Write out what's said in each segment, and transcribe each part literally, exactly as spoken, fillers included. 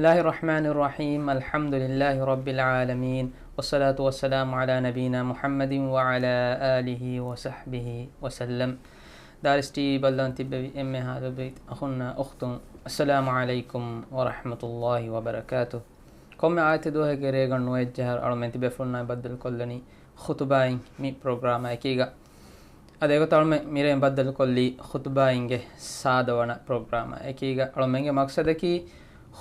بسم الله الرحمن الرحيم. الحمد لله رب العالمين. والصلاة والسلام على نبينا محمد وعلى آله وصحبه وسلم. ދާރިސް ޓީވީ ބައްލަވަން ތިއްބެވި އެންމެހާ ލޮބުވެތި އަޚުންނާ އުޚްތުން، އައްސަލާމު ޢަލައިކުމް ވަރަޙްމަތުﷲި ވަބަރަކާތުހު. ކޮންމެ އާދިއްތަ ދުވަހެއްގެ ރޭގަނޑު ނުވައެއްޖަހަރު އަޅުމެން ތިބޭފުޅުންނާ ބައްދަލުކޮށްލަނީ ޚުތުބާއިން މި ޕްރޮގްރާމާ އެކީގަ. އަދި އެގޮތަށް އަޅުމެން މިރޭ ބައްދަލުކޮށްލީ ޚުތުބާއިންގެ ސާދަވަނަ ޕްރޮގްރާމާ އެކީގަ. އަޅުމެންގެ މަޤްޞަދަކީ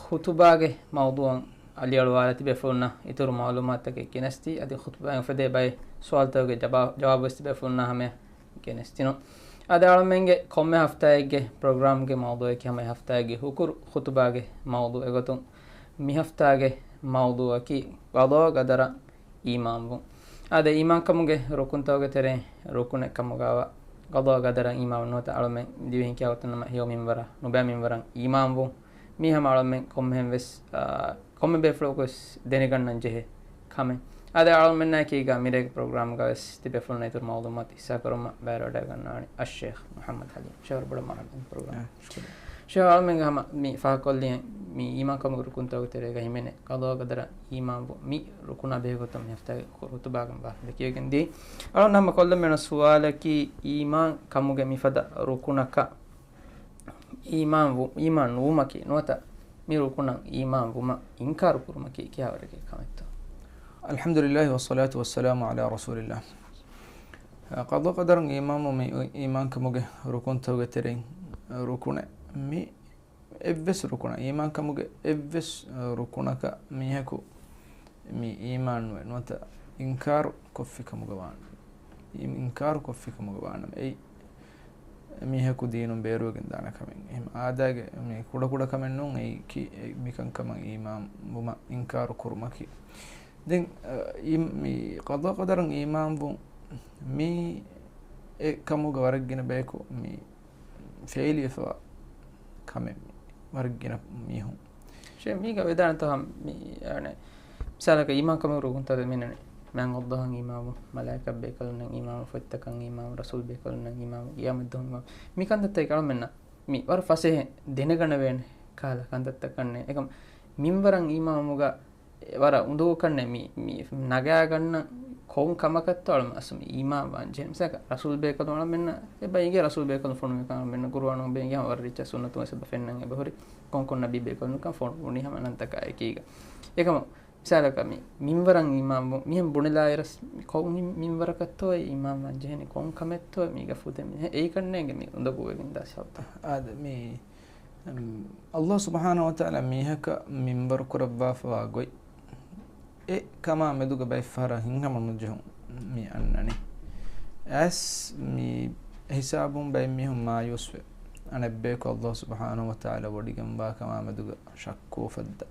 ޚުތުބާގެ މައުޟޫޢަށް އަލިއަޅުވާލާ ތިބޭފުޅުންނަށް އިތުރު މަޢުލޫމާތުތަކެއް ގެނެސްދީ، އަދި ޚުތުބާއިން އުފެދޭ ބައެއް ސުވާލުތަކުގެ ޖަވާ-، ޖަވާބުވެސް ތިބޭފުޅުންނާ ހަމަޔަށް ގެނެސްދިނުން. އަދި އަޅުމެންގެ ކޮންމެ ހަފްތާއެއްގެ ޕްރޮގްރާމްގެ މައުޟޫޢަކީ ހަމަ އެ ހަފްތާއެއްގެ ހުކުރު ޚުތުބާގެ މައުޟޫޢު އެގޮތުން، މި ހަފްތާގެ މައުޟޫޢަކީ ޤަޟާ ޤަދަރަށް އީމާންވުން. އާދެ، އީމާންކަމުގެ ރުކުންތަކުގެ ތެރެއިން ރުކުނެއް ކަމުގަވާ ޤަޟާ ޤަދަރަށް އީމާން ނުވަތަ އަޅުމެން ދިވެހިން ކިޔާ ގޮތުން ނަމަ ހެޔޮ މިންވަރަށް ނުބައި މިންވަރަށް އީމާންވުން. މީ ހަމަ އަޅުމެން ކޮންމެހެން ވެސް، އާ، ކޮންމެ ބޭފުޅަކު ވެސް ދެނެގަންނަން ޖެހޭ ކަމެއް. އާދެ، އަޅުމެންނާއެކީގަ މިރޭގެ ޕްރޮގްރާމްގަ ވެސް ތިބޭފުޅުންނަށް އިތުރު މަޢުލޫމާތު ހިއްސާކުރުމަށް ބައިވެރިވެވަޑައިގަންނަވާނީ އައްޝޭޚް މުޙައްމަދު ޙަލީމް. ޝޭޚް ވަރަށް ބޮޑަށް މަރުޙަބާ ޕްރޮގްރާމް. އާ، ޝުކުރިއްޔާ. ޝޭޚް އަޅުމެންގެ ހަމަ މި ފާހަގަކޮށްލި މި އީމާންކަމުގެ ރުކުންތަކުގެ ތެރޭގަ ހިމެނޭ ޤަޟާ ޤަދަރަށް އީމާންވުން. މި ރުކުނާ ބެހޭގޮތުން މި ހަފްތާގެ ޚުތުބާގަން ވާހަކަ ދެކިވެގެން ދިޔައީ. އަޅުން ހަމަ ކޮށްލަން ބޭނުން ސުވާލަކީ އީމާން ކަމުގެ މިފަދަ ރުކުނަކަށް އީމާން ވު-، އީމާން ނުވުމަކީ ނުވަތަ މި ރުކުނަށް އީމާން ވުމަށް އިންކާރު ކުރުމަކީ ކިހާވަރެއްގެ ކަމެއްތޯ؟ الحمد لله والصلاة والسلام على رسول الله. އަ، ޤަޟާ ޤަދަރަށް އީމާން ވުމީ އީމާންކަމުގެ ރުކުންތަކުގެ ތެރެއިން ރުކުނެއް. މި އެއްވެސް ރުކުނަށް، އީމާންކަމުގެ އެއްވެސް ރުކުނަކަށް މީހަކު މި އީމާން ނުވެ ނުވަތަ އިންކާރު ކޮށްފި ކަމުގަ ވާނެ. އިން-، އިންކާރު ކޮށްފި ކަމުގަ ވާނަމަ، އެއީ މީހަކު ދީނުން ބޭރުވެގެން ދާނެ ކަމެއް. އެހެން އާދައިގެ މި ކުޑަކުޑަ ކަމެއް ނޫން، އެއީ ކި-، އެ މިކަންކަމަށް އީމާން ވުމަށް އިންކާރު ކުރުމަކީ. ދެން، އަ، އި-، މި ޤަޟާ ޤަދަރަށް އީމާން ވުން މީ އެ ކަމުގަ ވަރަށް ގިނަ ބަޔަކު މި ފެއިލްވެފަވާ ކަމެއް ވަރަށް ގިނަ މީހުން. ޝޭ، މީގަ ވެދާނެތޯ ހަމަ މި، އަނެ، މިސާލަކަށް އީމާންކަމުގެ ރުކުންތައް މިނަނެ. މާތް ﷲއަށް އީމާންވުން، މަލާއިކަ ބޭކަލުންނަށް އީމާންވުން، ފޮތްތަކަށް އީމާންވުން، ރަސޫލް ބޭކަލުންނަށް އީމާންވުން، ޤިޔާމަތްދުވަހަށް އީމާން. މި ކަންތައްތަކެއް އަޅަމެންނަށް މި ވަރަށް ފަސޭހަ ދެނެގަނެވޭނެ ކަހަލަ ކަންތައްތައް ކަންނޭ. އެކަމް މިންވަރަށް އީމާންވުމުގަ ވަރަށް އުނދަގޫކަންނޭ މި، މި ނަގާގަންނަ ކޮން ކަމަކަށްތޯ އަޅަމެން އަސްލު އީމާން ވާން ޖެހެނީ. މިސާލަކަށް ރަސޫލް ބޭކަލުން އަޅަމެންނަށް އެބަ އިނގޭ ރަސޫލް ބޭކަލުން ފޮނުވިކަން އަޅަމެންނަށް ޤުރުއާނުން ބެންގޭ ހަމަ ވަރަށް ރީއްޗަށް ސުންނަތުން ވެސް އެބަ ފެންނަން އެބަ ހުރި. ކޮން ކޮން ނަބީ ބޭކަލުން ކަން ފޮނުވުނީ ހަމަ ނަންތަކާ އެކީގަ. އެކަމަ މިސާލަކަށް މި މިންވަރަށް އީމާންވުން މިހެން ބުނެލާއިރަސް ކޮން މިންވަރަކަށްތޯ އީމާން ވާން ޖެހެނީ ކޮން ކަމެއްތޯ މީގަ ފުދޭ މި އެއީ ކަންނޭނގެ މި އުނދަގޫވެގެން ދާ ސަބަބު. އާދެ މި އައްލާހު ސުބްޙާނަހު ވަތަޢާލާ މީހަކަށް މިންވަރު ކުރައްވާފަވާ ގޮތް އެ ކަމާ މެދުގަ ބައެއްފަހަރަށް ހިތްހަމަ ނުޖެހުން މި އަންނަނީ. އައިސް މި ހިސާބުން ބައެއް މީހުން މާޔޫސްވެ، އަނެއްބަޔަކު އައްލާހު ސުބްޙާނަހު ވަތަޢާލާ ވޮޑިގެންވާ ކަމާ މެދުގަ ޝައްކު އުފައްދާ.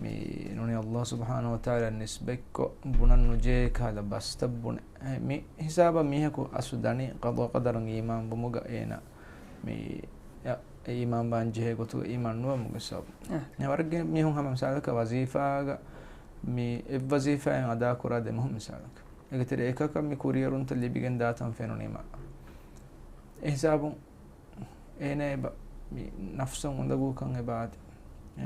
މި ނޫނީ އައްލާހު ސުބްޙާނަހު ވަތަޢާލާ ނިސްބަތްކޮށް ބުނަން ނުޖެހޭ ކަހަލަ ބަސްތައް ބުނެ. އެ، މި ހިސާބަށް މީހަކު އަސްލު ދަނީ ޤަޟާ ޤަދަރަށް އީމާން ވުމުގަ އޭނަ މި އެ، އެ އީމާން ވާން ޖެހޭ ގޮތުގަ އީމާން ނުވުމުގެ ސަބަބު. އެ. އެ ވަރަށް ގިނަ މީހުން ހަމަ މިސާލަކަށް ވަޒީފާގަ މި އެއް ވަޒީފާއެއް އަދާކުރާ ދެމީހުން މިސާލަކަށް. އޭގެ ތެރޭ އެކަކަށް މި ކުރިއެރުންތައް ލިބިގެން ދާތަން ފެނުނީމަ. އެ ހިސާބުން އޭނަ އެބަ މި ނަފްސުން އުނދަގޫކަން އެބަ އާދެ. އެ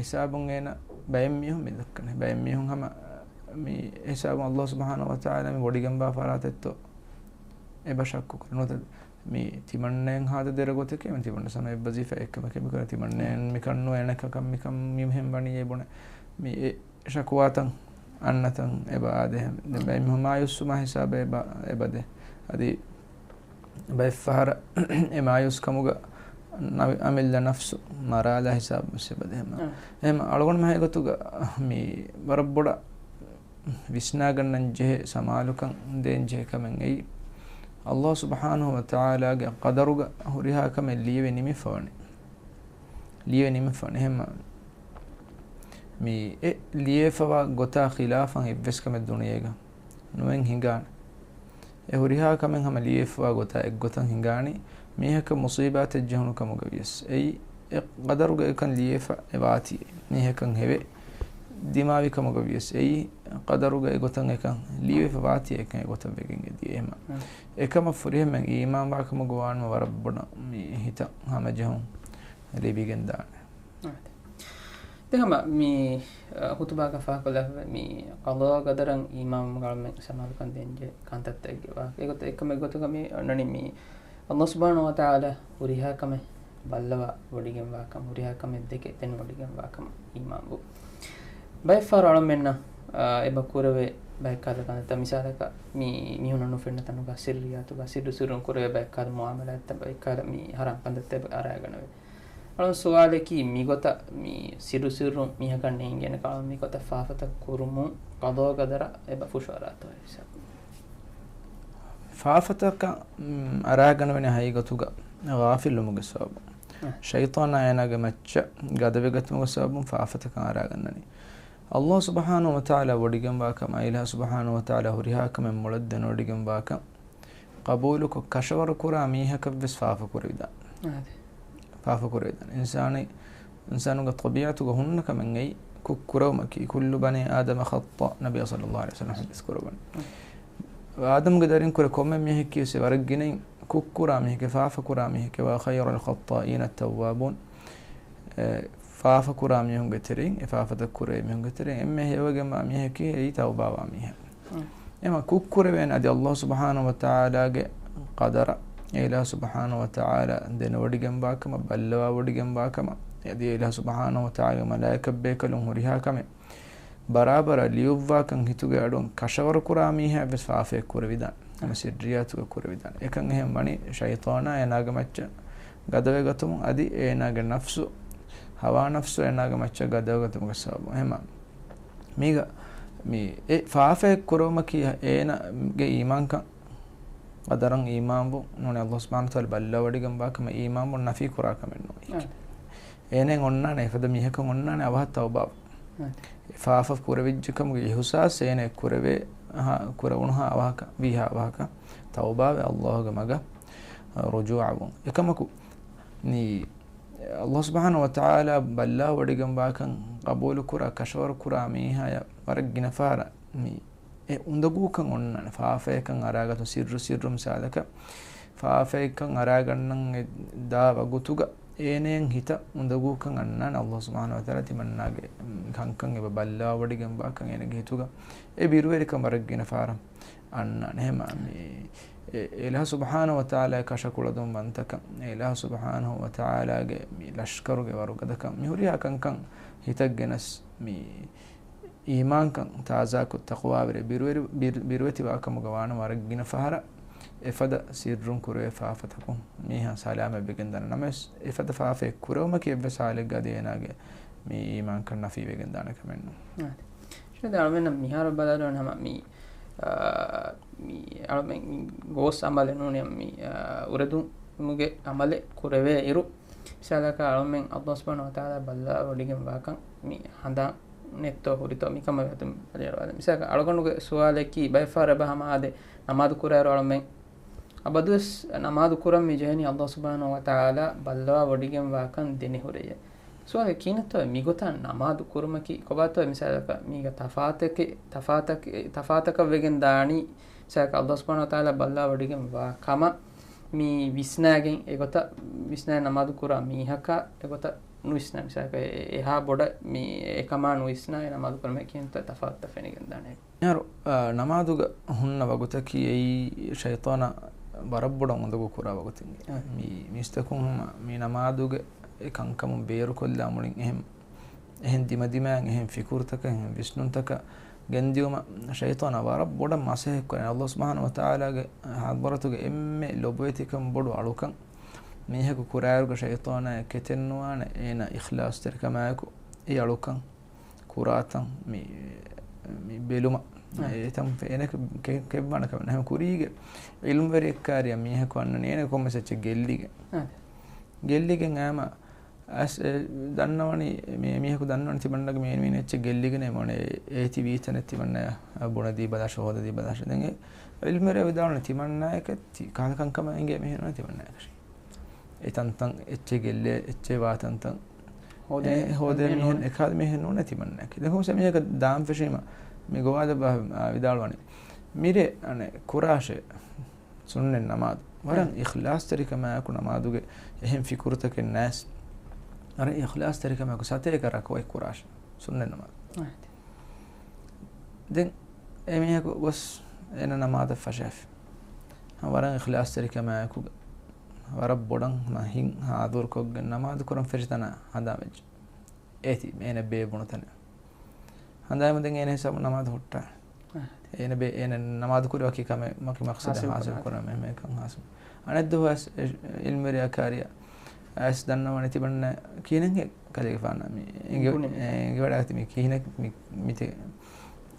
ހިސާބުން އޭނަ ބައެއް މީހުން މި ދައްކަނީ. ބައެއް މީހުން ހަމަ މި ހިސާބުން އައްލާހު ސުބްޙާނަހު ވަތަޢާލާ މި ވޮޑިގެންވާ ފަރާތެއްތޯ އެބަ ޝައްކު ކުރި ނުވަތަ މި ތިމަންނައަށް ހާދަ ދެރަ ގޮތެކޭ މި ތިމަންނަ ސަމަ އެއް ވަޒީފާ އެއްކަމެކޭ މިކުރަނީ ތިމަންނައަށް މިކަން ނުވެ އަނެކަކަށް މިކަން މިހެން ވަނީ އެ ބުނެ. މި އެ ޝަކުވާތަން އަންނަތަން އެބަ އާދޭ. ދެން ބައެއް މީހުން މާޔޫސްވުމާ ހިސާބަށް އެބަ، އެބަ ދޭ. އަދި ބައެއްފަހަރަށް އެ މާޔޫސްކަމުގަ ނަވި-، އަމިއްލަ ނަފްސު މަރާލާ ހިސާބަށް ވެސް އެބަ ދޭ. އެހެން އަޅުގަނޑު މާ އެގޮތުގަ މި ވަރަށް ބޮޑަށް ވިސްނާގަންނަން ޖެހޭ ސަމާލުކަން ދޭން ޖެހޭ ކަމެއް އެއީ، އައްލާހު ސުބްޙާނަހު ވަތަޢާލާގެ ޤަދަރުގަ ހުރިހާ ކަމެއް ލިޔެވި ނިމިފަވަނީ. ލިޔެވި ނިމިފަވަނީ. އެހެންމަ މި އެ ލިޔެފަވާ ގޮތާ ޚިލާފަށް އެއްވެސް ކަމެއް ދުނިޔޭގަ ނުވެން ހިނގާނެ. އެ ހުރިހާ ކަމެއް ހަމަ ލިޔެފަވާ ގޮތާ އެއްގޮތަށް ހިނގާނީ، މީހަކަށް މުޞީބާތެއް ޖެހުނު ކަމުގަ ވިޔަސް. އެއީ އެ ޤަދަރުގަ އެކަން ލިޔެފަ އެ ވާތީ. މީހަކަށް ހެވެއް ދިމާވި ކަމުގަ ވިޔަސް. އެއީ ޤަދަރުގަ އެގޮތަށް އެކަން ލިޔެފަ ވާތީ އެކަން އެގޮތަށް ވެގެން އެދިޔަ އެހެމަ. އެކަމަށް ފުރިހަމައިން އީމާންވާ ކަމުގަ ވާނު ވަރަށް ބޮޑަށް މި ހިތަށް ހަމަޖެހުން ލިބިގެން ދާނެ. އާދެ. ދެން ހަމަ މި، އަ، ހުތުބާގަ ފާހަގަކޮށްލާފައި މި ޤަޟާ ޤަދަރަށް އީމާންވުމުގަ އަޅުމެން ސަމާލުކަން ދޭންޖެހޭ ކަންތައްތަކެއްގެ ވާހަކަ. އެގޮތަށް އެކަމެއް ގޮތުގަ މި އޮންނަނީ މި ﷲ ސުބްޙާނަހޫ ވަތަޢާލާ ހުރިހާ ކަމެއް ބައްލަވާވޮޑިގެންވާކަން، ހުރިހާ ކަމެއް ދެކެ ދެނެވޮޑިގެންވާކަން އީމާންވުން. ބައެއްފަހަރު އަޅަމެންނަށް، އާ، އެބަ ކުރެވޭ ބައެއްކަހަލަ ކަންތައްތައް، މިސާލަކަށް މި މީހުންނަށް ނުފެންނަ ތަނުގަ ސިއްރިއްޔާތުގަ ސިއްރު ސިއްރުން ކުރެވޭ ބައެއްކަހަލަ މުޢާމަލާތްތައް، ބައެއްކަހަލަ މި ޙަރާމް ކަންތައްތައް އެބަ އަރާގަނެވޭ. އަޅުން ސުވާލަކީ މިގޮތަށް މި ސިއްރު ސިއްރުން މީހަކަށް ނޭނގޭނެ ކަމަށް މިގޮތަށް ފާފަތައް ކުރުމުން ޤަޟާ ޤަދަރަށް އެބަ ފުށުއަރާތޯ އެ ހިސާބުން؟ ފާފަތަކަށް، މް، އަރާގަނެވޭނެ ހަގީގަތުގަ ޣާފިލުވުމުގެ ސަބަބުން. އަ. ޝައިޠާނާ އޭނާގެ މައްޗަށް ގަދަވެގަތުމުގެ ސަބަބުން ފާފަތަކަށް އަރާގަންނަނީ. ﷲ ސުބްޙާނަހޫ ވަތަޢާލާ ވޮޑިގެންވާ ކަމަށް، އިލާހު ސުބްޙާނަހޫ ވަތަޢާލާ ހުރިހާ ކަމެއް މޮޅަށް ދެނެވޮޑިގެންވާކަން ޤަބޫލުކޮށް، ކަށަވަރު ކުރާ މީހަކަށްވެސް ފާފަ ކުރެވިދާނެ. އާދެ. ފާފަ ކުރެވިދާނެ. އިންސާނީ، އިންސާނުގެ ޠަބީޢަތުގަ ހުންނަ ކަމެއްގައި ކުށް ކުރެވުމަކީ، كل بني آدم خطاء، ނަބީ ޞައްލައްލާހު ޢަލައިހި ވަސައްލަމް ޙަދީޘް ކުރައްވަނީ. އާދަމުގެ ދަރިން ކުރެ ކޮންމެ މީހަކީ ވެސް ވަރަށް ގިނައިން ކުށް ކުރާ މީހެކޭ، ފާފަ ކުރާ މީހެކޭ، وخير الخطائين التوابون. އެ، ފާފަ ކުރާ މީހުންގެ ތެރެއިން، އެ ފާފަތައް ކުރެވޭ މީހުންގެ ތެރެއިން އެންމެ ހެޔޮވެގެންވާ މީހަކީ އެއީ ތައުބާވާ މީހެއް. އެމަ ކުށް ކުރެވޭނެ އަދި ﷲ ސުބްޙާނަހޫ ވަތަޢާލާގެ ޤަދަރަށް، އެ އިލާހު ސުބްޙާނަހޫ ވަތަޢާލާ ދެނެވޮޑިގެންވާ ކަމަށް، ބައްލަވާވޮޑިގެންވާ ކަމަށް، އަދި އެ އިލާހު ސުބްޙާނަހޫ ވަތަޢާލާގެ މަލާއިކަތްބޭކަލުން ހުރިހާ ކަމެއް ބަރާބަރަށް ލިޔުއްވާކަން ހިތުގެ އަޑުން ކަށަވަރު ކުރާ މީހާއަށް ވެސް ފާފައެއް ކުރެވިދާނެ. ހަމަ ސިއްރިއްޔާތުގަ ކުރެވިދާނެ. އެކަން އެހެން ވަނީ ޝައިޠާނާ އޭނާގެ މައްޗަށް ގަދަވެގަތުމުން އަދި އޭނާގެ ނަފްސު، ހަވާ ނަފްސު އޭނާގެ މައްޗަށް ގަދަވެގަތުމުގެ ސަބަބުން. އެހެމަ މީގަ މި އެ ފާފައެއް ކުރެވުމަކީ އޭނާގެ އީމާންކަން، ޤަދަރަށް އީމާންވުން ނޫނީ، ﷲ ސުބްޙާނަހޫ ވަތަޢާލާ ބައްލަވަޑިގެންވާ ކަމަށް އީމާންވުން ނަފީ ކުރާ ކަމެއް ނޫން. އާ. އޭނައަށް އޮންނާނެ، އެފަދަ މީހަކަށް އޮންނާނެ އަވަހަށް ތައުބާވުން. އާ. އެ ފާފަ ކުރެވިއްޖެ ކަމުގެ އިޙުސާސް އޭނައަށް ކުރެވޭ، އަހާ، ކުރެވުނުހާ އަވަހަކަށް، ވީހާ އަވަހަކަށް ތައުބާވެ، ﷲގެ މަގަށް ރުޖޫޢަވުން. އެކަމަކު، މި ﷲ ސުބްޙާނަހޫ ވަތަޢާލާ ބައްލަވަޑިގެންވާކަން ޤަބޫލުކުރާ، ކަށަވަރުކުރާ މީހާޔަށް ވަރަށް ގިނަ ފަހަރަށް މި އެ އުނދަގޫކަން އޮންނާނެ. ފާފައެއްކަން އަރާގަތު ސިއްރު ސިއްރު މިސާލަކަށް، ފާފައެއްކަން އަރާގަންނަން އެ ދާ ވަގުތުގަ އޭނައަށް ހިތަށް އުނދަގޫކަން އަންނާނެ، ﷲ ސުބްޙާނަހޫ ވަތަޢާލާ ތިމަންނާގެ، މް، ކަންކަން އެބަ ބައްލަވަޑިގެންވާކަން އޭނަގެ ހިތުގަ އެ ބިރުވެރިކަން ވަރަށް ގިނަ ފަހަރަށް އަންނާނެ. އެހެމަ މި އެ، އެ އިލާހު ސުބްޙާނަހޫ ވަތަޢާލާ ކަށަކުޅަދުންވަންތަކަން، އެ އިލާހު ސުބްޙާނަހޫ ވަތަޢާލާގެ މި ލަޝްކަރުގެ ވަރުގަދަކަން، މި ހުރިހާ ކަންކަން ހިތަށް ގެނަސް މި އީމާންކަން ތާޒާކޮށް، ތަޤްވާވެރި ބިރުވެރި، ބިރު، ބިރުވެތިވާކަމުގަ ވާނަމަ ވަރަށް ގިނަ ފަހަރަށް އެފަދަ ސިއްރުން ކުރެވޭ ފާފަތަކުން މީހާ ސަލާމަތްވެގެންދާނެ. ނަމަވެސް، އެފަދަ ފާފައެއް ކުރެވުމަކީ އެއްވެސް ހާލެއްގަ އަދި އޭނާގެ މި އީމާންކަން ނަފީވެގެންދާނެ ކަމެއް ނޫން. އާދެ. ޝައިޚް، އަޅުމެންނަށް މިހާރު ބަލާލަން ހަމަ މި، އާ، މި އަޅުމެން މި ގޯސް އަމަލެއް ނޫނީ މި، އާ، އުރެދުމުގެ އަމަލެއް ކުރެވޭ އިރު، މިސާލަކަށް އަޅުމެން ﷲ ސުބްޙާނަހޫ ވަތަޢާލާ ބައްލަވަޑިގެންވާކަން މި ހަނދާން ނެތްތޯ ހުރިތޯ މިކަމަށް ވެތުން ބަލިއަޅުވާލަން. މިސާލަކަށް އަޅުގަނޑުގެ ސުވާލަކީ ބައެއްފަހަރަށް އެބަ ހަމަ އާދެ، ނަމާދު ކުރާއިރު އަޅުމެން އަބަދުވެސް ނަމާދު ކުރަން މި ޖެހެނީ ﷲ ސުބްޙާނަހޫ ވަތަޢާލާ ބައްލަވާ ވޮޑިގެންވާކަން ދެނެހުރެޔޭ. ސުވާލެއް ކިހިނެއްތޯ މިގޮތަށް ނަމާދު ކުރުމަކީ ކޮބާތޯ؟ މިސާލަކަށް މީގަ ތަފާތަކެއް، ތަފާތަކެއް، ތަފާތަކަށް ވެގެން ދާނީ، މިސާލަކަށް ﷲ ސުބްޙާނަހޫ ވަތަޢާލާ ބައްލަވާ ވޮޑިގެންވާ ކަމަށް މި ވިސްނާގެން އެގޮތަށް ވިސްނާ ނަމާދު ކުރާ މީހަކާ އެގޮތަށް ނުވިސްނާ، މިސާލަކަށް އެ، އެހާ ބޮޑަށް މި އެކަމާ ނުވިސްނާ އެ ނަމާދު ކުރުމެއް ކިހިނެއްތޯ ތަފާތުތައް ފެނިގެން ދާނެ. މިހާރު، އާ، ނަމާދުގަ ހުންނަ ވަގުތަކީ އެއީ ޝައިޠާނާ ވަރަށް ބޮޑަށް އުނދަގޫ ކުރާ ވަގުތެއް. އާ. މި މީސްތަކުން ހަމަ މި ނަމާދުގެ އެ ކަންކަމުން ބޭރުކޮށްލާ މުޅިން އެހެން، އެހެން ދިމަދިމާއިން އެހެން ފިކުރުތަކަށް، އެހެން ވިސްނުންތަކަށް ގެންދިއުމަށް ޝައިޠާނާ ވަރަށް ބޮޑަށް މަސައްކަތް ކުރޭ. ﷲ ސުބްޙާނަހޫ ވަތަޢާލާގެ ޙަޟްރަތުގެ އެންމެ ލޮބުވެތިކަން ބޮޑު އަޅުކަން މީހަކު ކުރާއިރުގަ ޝައިޠާނާއަށް ކެތެއްނުވާނެ، އޭނާ އިޚްލާޞްތެރިކަމާއެކު އެ އަޅުކަން ކުރާތަން މި، މި ބެލުމަށް. އަ. އެތަން ފެ-، އޭނަ ކެ-، ކެ-، ކެއްވާނެ ކަމެއް ނެހެމަ ކުރީގެ ޢިލްމުވެރިއެއްކާރިއަށް މީހަކު އަންނަނީ އޭނަ ކޮންމެސް އެއްޗެއް ގެއްލިގެން. އަ. ގެއްލިގެން އައިމަ އަސް އެ ދަންނަވަނީ، މި މީހަކު ދަންނަވަނީ ތިމަންނަގެ މޭން މީން އެއްޗެއް ގެއްލިގެން މޮނެ އޭތި ވީތަނެއް ތިމަންނަޔަށް ބުނެދީ ބަލާށޭ، ހޯދަދީ ބަލާށޭ. ދެން އެ ޢިލްމުވެރިޔާ ވިދާޅުވަނީ ތިމަންނަޔަކަށް ތި ކަހަލަ ކަންކަމަށް އެނގޭ މީހެއް ނޫނޭ ތިމަންނަޔަކަށީ. އެ ތަންތަން އެއްޗެއް ގެއްލޭ، އެއްޗެއް ވާ ތަންތަން ހޯދޭ، އެ ހޯދޭ މީހެއް މީހެއް ނޫނޭ. އެކަހަލަ މީހެއް ނޫނޭ ތިމަންނަޔަކީ. ދެން ކޮންމެސް މީހަކަށް ދާން ފެށީމަ މި ގޮވާލައްވާ، އާ، ވިދާޅުވަނީ. މިރޭ އަނެއް ކުރާށޭ ސުންނަތް ނަމާދު. ވަރަށް އެ. އިޚްލާޞްތެރިކަމާއެކު ނަމާދުގެ އެހެން ފިކުރުތަކެއް ނާސް. ވަރަށް އިޚްލާޞްތެރިކަމާއެކު ސަތޭކަ ރަކުޢަތް ކުރާށި ސުންނަތް ނަމާދު. ދެން އެ މީހަކު ގޮސް އޭނަ ނަމާދަށް ފަށާފި. ހަމަ ވަރަށް އިޚްލާޞްތެރިކަމާއެކު ވަރަށް ބޮޑަށް ހިތް ހާޟިރުކޮށްގެން ނަމާދު ކުރަން ފެށި ތަނަށް ހަނދާން ވެއްޖެ. އޭތި އޭނަ ބޭއްވުނު ތަނެއް. ހަނދާން ދެން އޭނަ ހިސާބު ނަމާދު ހުއްޓާ. އޭނަ ބޭ-، އޭނަ ނަމާދު ކުރި ވަކި ކަމެއް، ވަކި މަޤްޞަދެއް ހާސިލް ކުރާ މެ-، މެ-، ކަން ހާސިލް. އަނެއް ދުވަސް އެ އިލްމުވެރިޔާ ކާރިޔާ އައިސް ދަންނަވަނީ ތިމަންނަ ކިހިނެއްހޭ ކަލޭގެފާނާ މި އެނގި-، ބުނި. އެ އެނގިވަޑައިގަތީ މި ކިހިނެއް މި-، މިތި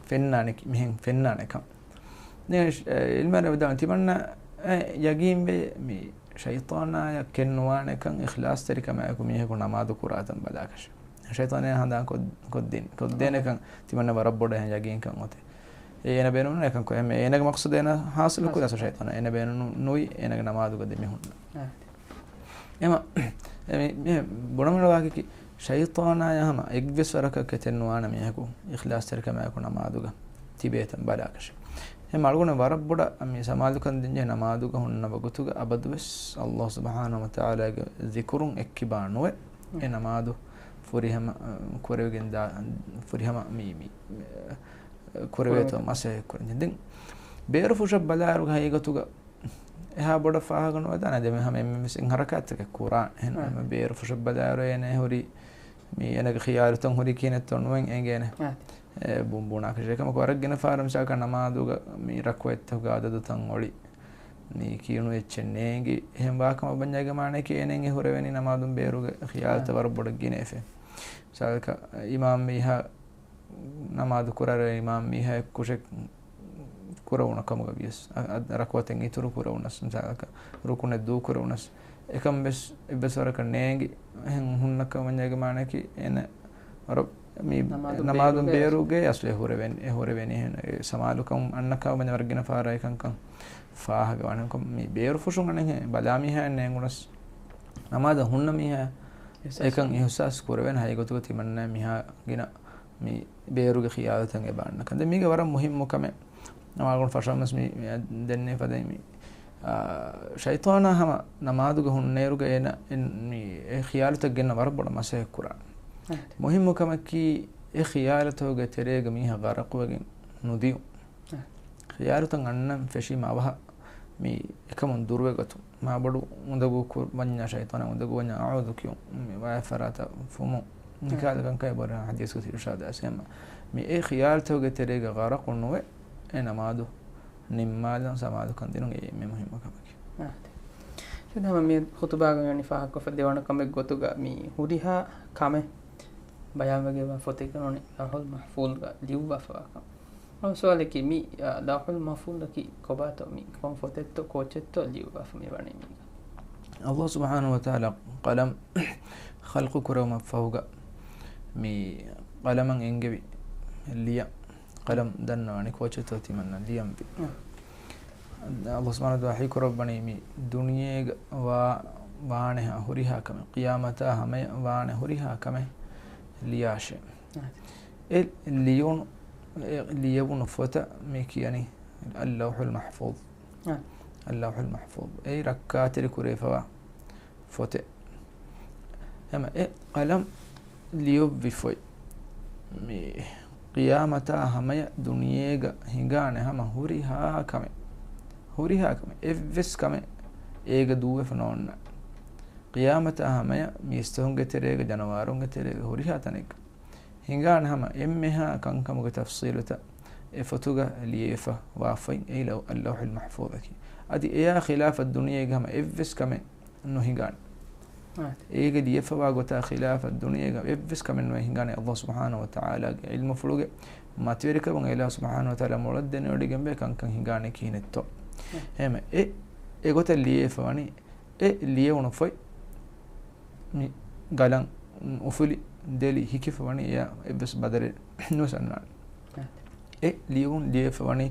ފެންނާނެ ކި-، މިހެން ފެންނާނެ ކަން. ދެން އެ އިލްމުވެރިޔާ ވިދާޅުވި ތިމަންނަ އެ ޔަގީންވޭ މި ޝައިޠާނާޔަށް ކެތްނުވާނެކަން އިޚްލާޞްތެރިކަމާއެކު މީހަކު ނަމާދު ކުރާތަން ބަލާކަށެ. ޝައިޠާނާ ހަނދާން ކޮށް-، ކޮށްދިން-، ކޮށްދޭނެކަން ތިމަންނަ ވަރަށް ބޮޑަށް ޔަގީންކަން އޮތޭ. އޭނަ ބޭނުން އެކަން ކޮށް-، އެމެ-، އޭނަގެ މަޤްޞަދު އޭނަ ހާސިލު ކުރާ ޝައިޠާނާ އޭނަ ބޭނުން ނުވި އޭނަގެ ނަމާދުގަ ދެމިހުންނަ. އެމަ، އެ މި-، މި ބުނަމުން ވާހަކައަކީ ޝައިޠާނާޔާ ހަމަ އެއްވެސް ވަރަކަށް ކެތެއްނުވާނެ މީހަކު އިޚްލާޞްތެރިކަމާއެކު ނަމާދުގަ ތިބޭތަން ބަލާކަށެ. އެ އަޅުގަނޑު ވަރަށް ބޮޑަށް މި ސަމާލުކަން ދިންޖެ ނަމާދުގަ ހުންނަ ވަގުތުގަ އަބަދުވެސް ﷲ ސުބްޙާނަހޫ ވަތަޢާލާގެ ޒިކުރުން އެއްކިބާ ނުވެ، އެ ނަމާދު ފުރިހަމަ، އަ، ކުރެވިގެން ދާ، ފުރިހަމަ މި، މި، އަ، ކުރެވޭތޯ މަސައްކަތް ކުރަން. ދެން ބޭރު ފުށަށް ބަލާއިރު ހަގީގަތުގަ އެހާ ބޮޑަށް ފާހަގަ ނުވެދާނެ. ދެން ހަމަ އެންމެންވެސް އެއް ހަރަކާތްތަކެއް ކުރާނެ. އެހެން އާ. ހަމަ ބޭރު ފުށަށް ބަލާއިރު އޭނަ ހުރީ މި އޭނަގެ ޚިޔާލުތައް ހުރީ ކިހިނެއްތޯ ނުވެ އެނގޭނެ. އާ. އެ ބުން-، ބުނާކަށެއް ކަމަކު ވަރަށް ގިނަ ފަހަރަށް މިސާލަކަށް ނަމާދުގަ މި ރަކުޢަތްތަކުގެ އަދަދުތައް އޮޅި. މި ކިޔުނު އެއްޗެއް ނޭނގި. އެހެން ވާކަމަށް ބަންޏާގެ މާނައަކީ އޭނައަށް އެ ހުރެވެނީ ނަމާދުން ބޭރުގެ ޚިޔާލުތައް އާ. ވަރަށް ބޮޑަށް ގިނައެފެ. މިސާލަކަށް އިމާމް މީހާ ނަމާދު ކުރާއިރު އިމާމް މީހާ އެއްކުށެއް ކުރެވުނު ކަމުގަ ވިޔަސް، އަ-، އަ-، ރަކުޢަތެއް އިތުރު ކުރެވުނަސް، މިސާލަކަށް ރުކުނެއް ދޫކުރެވުނަސް، އެކަން ވެސް އެއްވެސް ވަރަކަށް ނޭނގި، އެހެން ހުންނަ ކަމަށް ވަންޏާގެ މާނައަކީ އޭނަ ވަރަށް މި ނަމާދު ނަމާދު ބޭރުގެ ބޭރުގެ އަސްލު އެ ހުރެވެން-، އެ ހުރެވެނީ އެހެން އެ ސަމާލުކަން އަންނަ ކަމަށް ވަންޏާ ވަރަށް ގިނަ ފަހަރަށް އެކަންކަން ފާހަގަ ވާނެ. މި ބޭރު ފުށުން އަނެއް ބަލާ މީހާ ނޭނގުނަސް، ނަމާދަށް ހުންނަ މީހާ އިހްސާސް އެކަން އިހްސާސް ކުރެވެން ހަގީގަތުގަ ތިމަންނަ މީހާ ގިނަ މި ބޭރުގެ ޚިޔާލުތައް އެބަ އަންނަކަން. ދެން މީގެ ވަރަށް މުހިއްމު ކަމެއް ނަމާދު ފަށަމަސް މި، މި ދެންނެވި ފަދައިން މި، އާ، ޝައިޠާނާ ހަމަ ނަމާދުގަ ހުންނައިރުގަ އޭނަ އިން-، މި އެ ޚިޔާލުތައް ގެންނަ ވަރަށް ބޮޑަށް މަސައްކަތް ކުރާނެ. އަހަ. މުހިއްމު ކަމަކީ އެ ޚިޔާލުތަކުގެ ތެރޭގަ މީހާ ޣަރަޤުވެގެން ނުދިޔުން. އަހަ. ޚިޔާލުތައް އަންނަން ފެށީމަ އަވަހަށް މި އެކަމުން ދުރުވެގަތުން. މާބޮޑު އުނދަގޫ ކު-، ވަންޏާ ޝައިޠާނާ އުނދަގޫ ވަންޏާ އަޢޫޛު ކިޔުން. މި ވާތް ފަރާތަށް ފުމުން. މި ކަހަލަ ކަންކަން އެބަހުރި ޙަދީޘްގަ އިރުޝާދު އައިސް އެހެންމަ. މި އެ ޚިޔާލުތަކުގެ ތެރޭގަ ޣަރަޤު ނުވެ، އެ ނަމާދު ނިންމާލަން ސަމާލުކަން ދިނުން އެއީ އެންމެ މުހިއްމު ކަމަކީ. އާ. އެހެން ހަމަ މި ޚުތުބާގަ ވަނީ ފާހަގަކޮށްފަ ދެވަނަ ކަމެއް ގޮތުގަ މި ހުރިހާ ކަމެއް ބަޔާންވެގެންވާ ފޮތެއްގަ ނޫނީ ލައުޙުލް މަޙްފޫޡުގަ ލިޔުއްވާފަވާ ކަމެއް. ހަމަ ސުވާލަކީ މި، އާ، ލައުޙުލް މަޙްފޫޡަކީ ކޮބާތޯ؟ މި ކޮން ފޮތެއްތޯ ކޯޗެއްތޯ ލިޔުއްވާފަ މި ވަނީ މީގަ؟ ﷲ ސުބްޙާނަހޫ ވަތަޢާލާ ޤަލަމް ޚަލްޤު ކުރެވުމަށްފަހުގަ މި ޤަލަމަށް އެންގެވި ލިޔަން، ޤަލަމް ދަންނަވަނީ ކޯޗެއްތޯ ތިމަންނަ ލިޔަންވީ. އާ. ﷲ ސުބްޙާނަހޫ ވަތަޢާލާ ވަޙީ ކުރައްވަނީ މި ދުނިޔޭގަ ވާ-، ވާނެހާ ހުރިހާ ކަމެއް، ޤިޔާމަތާ ހަމަޔަށް ވާނެ ހުރިހާ ކަމެއް ލިޔާށޭ. އާ. އެ ލިޔުނު، އެ ލިޔެވުނު ފޮތަށް މި ކިޔަނީ އައްލައުޙުލް މަޙްފޫޡު. އާ. އައްލައުޙުލް މަޙްފޫޡު. އެއީ ރައްކާތެރި ކުރެވިފަވާ ފޮތެއް. ހަމަ އެ ޤަލަމް ލިޔުއްވި ފޮތް މި ޤިޔާމަތާ ހަމަޔަށް ދުނިޔޭގަ ހިނގާނެ ހަމަ ހުރިހާ ކަމެއް، ހުރިހާ ކަމެއް، އެއްވެސް ކަމެއް އޭގަ ދޫވެފަ ނޯންނާނެ. ޤިޔާމަތާ ހަމަޔަށް މީސްތަކުންގެ ތެރޭގަ، ޖަނަވާރުންގެ ތެރޭގަ، ހުރިހާ ތަނެއްގަ ހިނގާނެ ހަމަ އެންމެހާ ކަންކަމުގެ ތަފްޞީލުތައް އެ ފޮތުގަ ލިޔެފަ ވާފައި އެއީ ލައު-، އައްލައުޙުލް މަޙްފޫޡަކީ. އަދި އެޔާ ޚިލާފަށް ދުނިޔޭގަ ހަމަ އެއްވެސް ކަމެއް ނުހިނގާނެ. އާ. އޭގެ ލިޔެފަވާ ގޮތާ ޚިލާފަށް ދުނިޔޭގަ އެއްވެސް ކަމެއް ނުވެ ހިނގާނެ. ﷲ ސުބްޙާނަހޫ ވަތަޢާލާގެ ޢިލްމުފުޅުގެ މަތިވެރިކަމުން އެ އިލާހު ސުބްޙާނަހޫ ވަތަޢާލާ މޮޅަށް ދެނެވޮޑިގެންވޭ ކަންކަން ހިނގާނެ ކިހިނެއްތޯ. އާ. އެހެން އެ، އެގޮތަށް ލިޔެފަވަނީ އެ ލިޔެވުނު ފޮތް މި ގަލަން އުފުލި ދެލި ހިކިފަ ވަނީ އެއާ އެއްވެސް ބަދަލެއް ނުވެސް އަންނާނެ. އެ ލިޔުން ލިޔެފަ ވަނީ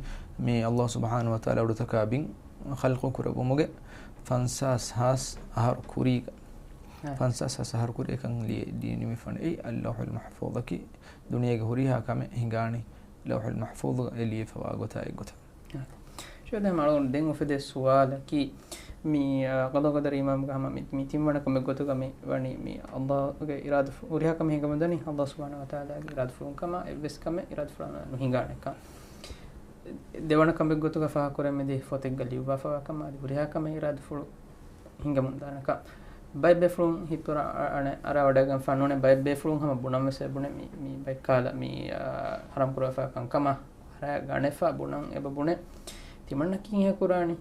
މި ﷲ ސުބްޙާނަހޫ ވަތަޢާލާ އުޑުތަކާ ބިން ޚަލްޤު ކުރެއްވުމުގެ ފަންސާސް ހާސް އަހަރު ކުރީގަ، އާ. ފަންސާސް ހާސް އަހަރު ކުރީ އެކަން ލިޔެ-، ލިޔެ ނިމިފަން. އެއީ އައްލައުޙުލް މަޙްފޫޡަކީ ދުނިޔޭގެ ހުރިހާ ކަމެއް ހިނގާނީ ލައުޙުލް މަޙްފޫޡުގަ އެ ލިޔެފަވާ ގޮތާ އެއްގޮތަށް. ޝޭޚް ދެން އަޅުގަނޑު ދެން އުފެދޭ ސުވާލަކީ، މި، އާ، ޤަޟާ ޤަދަރު އީމާންގަ ހަމަ މި، މި ތިންވަނަ ކަމެއް ގޮތުގަ މި ވަނީ މި ﷲ ގެ އިރާދަ ފު-، ހުރިހާ ކަމެއް ހިނގަމުން ދަނީ ﷲ ސުބްޙާނަހޫ ވަތަޢާލާގެ އިރާދަފުޅުން ކަމަށް، އެއްވެސް ކަމެއް އިރާދަފުޅާ ނުހިނގާނެކަން. ދެވަނަ ކަމެއް ގޮތުގަ ފާހަގަކުރަން މިދި ފޮތެއްގަ ލިޔުއްވާފަވާ ކަމަށް އަދި ހުރިހާ ކަމެއް އިރާދަފުޅު ހިނގަމުން ދާނެކަން. ބައެއް ބޭފުޅުން ހިތުރަ އަ-، އަނެއް އަރާ ވަޑައިގަންފާ ނޫނޭ، ބައެއް ބޭފުޅުން ހަމަ ބުނަން ވެސް އެބުނެ މި، މި ބައެއް ކާލަ މި، އާ، ޙަރާމް ކުރައްވާފަ ކަންކަމަށް ހަރާ ގަނެފަ ބުނަން އެބަ ބުނެ. ތިމަންނަ ކީއްހޭ ކުރާނީ؟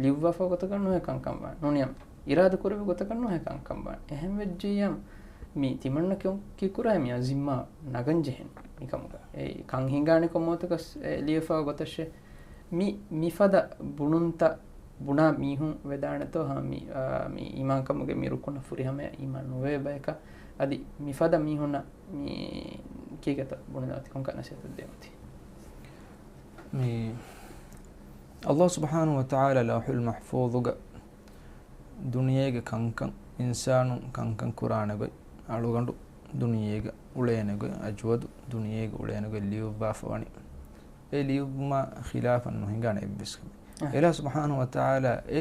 ލިޔުއްވާފަ ގޮތަކަށް ނުހޭ ކަންކަން ވާން. ނޫނިޔަމް އިރާދަ ކުރެއްވި ގޮތަކަށް ނުހޭ ކަންކަން ވާން. އެހެން ވެއްޖިއްޔަމް މި ތިމަންނަ ކި-، ކީއްކުރާ މިއާ ޒިންމާ ނަގަން ޖެހެނީ މިކަމުގަ. އެ ކަން ހިނގާނެ ކޮންމެ ގޮތަކަސް އެ ލިޔެފަ ގޮތަށެ. މި، މިފަދަ ބުނުންތައް ބުނާ މީހުން ވެދާނެތޯ ހަމަ މި، އާ، މި އީމާންކަމުގެ މި ރުކުނަށް ފުރިހަމަޔަށް އީމާން ނުވޭ ބަޔަކަށް. އަދި މިފަދަ މީހުންނަށް މި ކީކޭތޯ ބުނެލާތި ކޮންކަހަލަ ނަސޭހަތެއް ދޭން އޮތީ؟ މި ﷲ ސުބްޙާނަހޫ ވަތަޢާލާ ލައުޙުލް މަޙްފޫޡުގަ ދުނިޔޭގެ ކަންކަން، އިންސާނުން ކަންކަން ކުރާނެ ގޮތް، އަޅުގަނޑު ދުނިޔޭގަ އުޅޭނެ ގޮތް، އަޖުވަދު ދުނިޔޭގަ އުޅޭނެ ގޮތް ލިޔުއްވާފަ ވަނީ. އެ ލިޔުއްވުމާ ޚިލާފަށް ނުހިނގާނެ އެއްވެސް ކަމެއް. އެ. އެލާ ސުބްޙާނަހޫ ވަތަޢާލާ އެ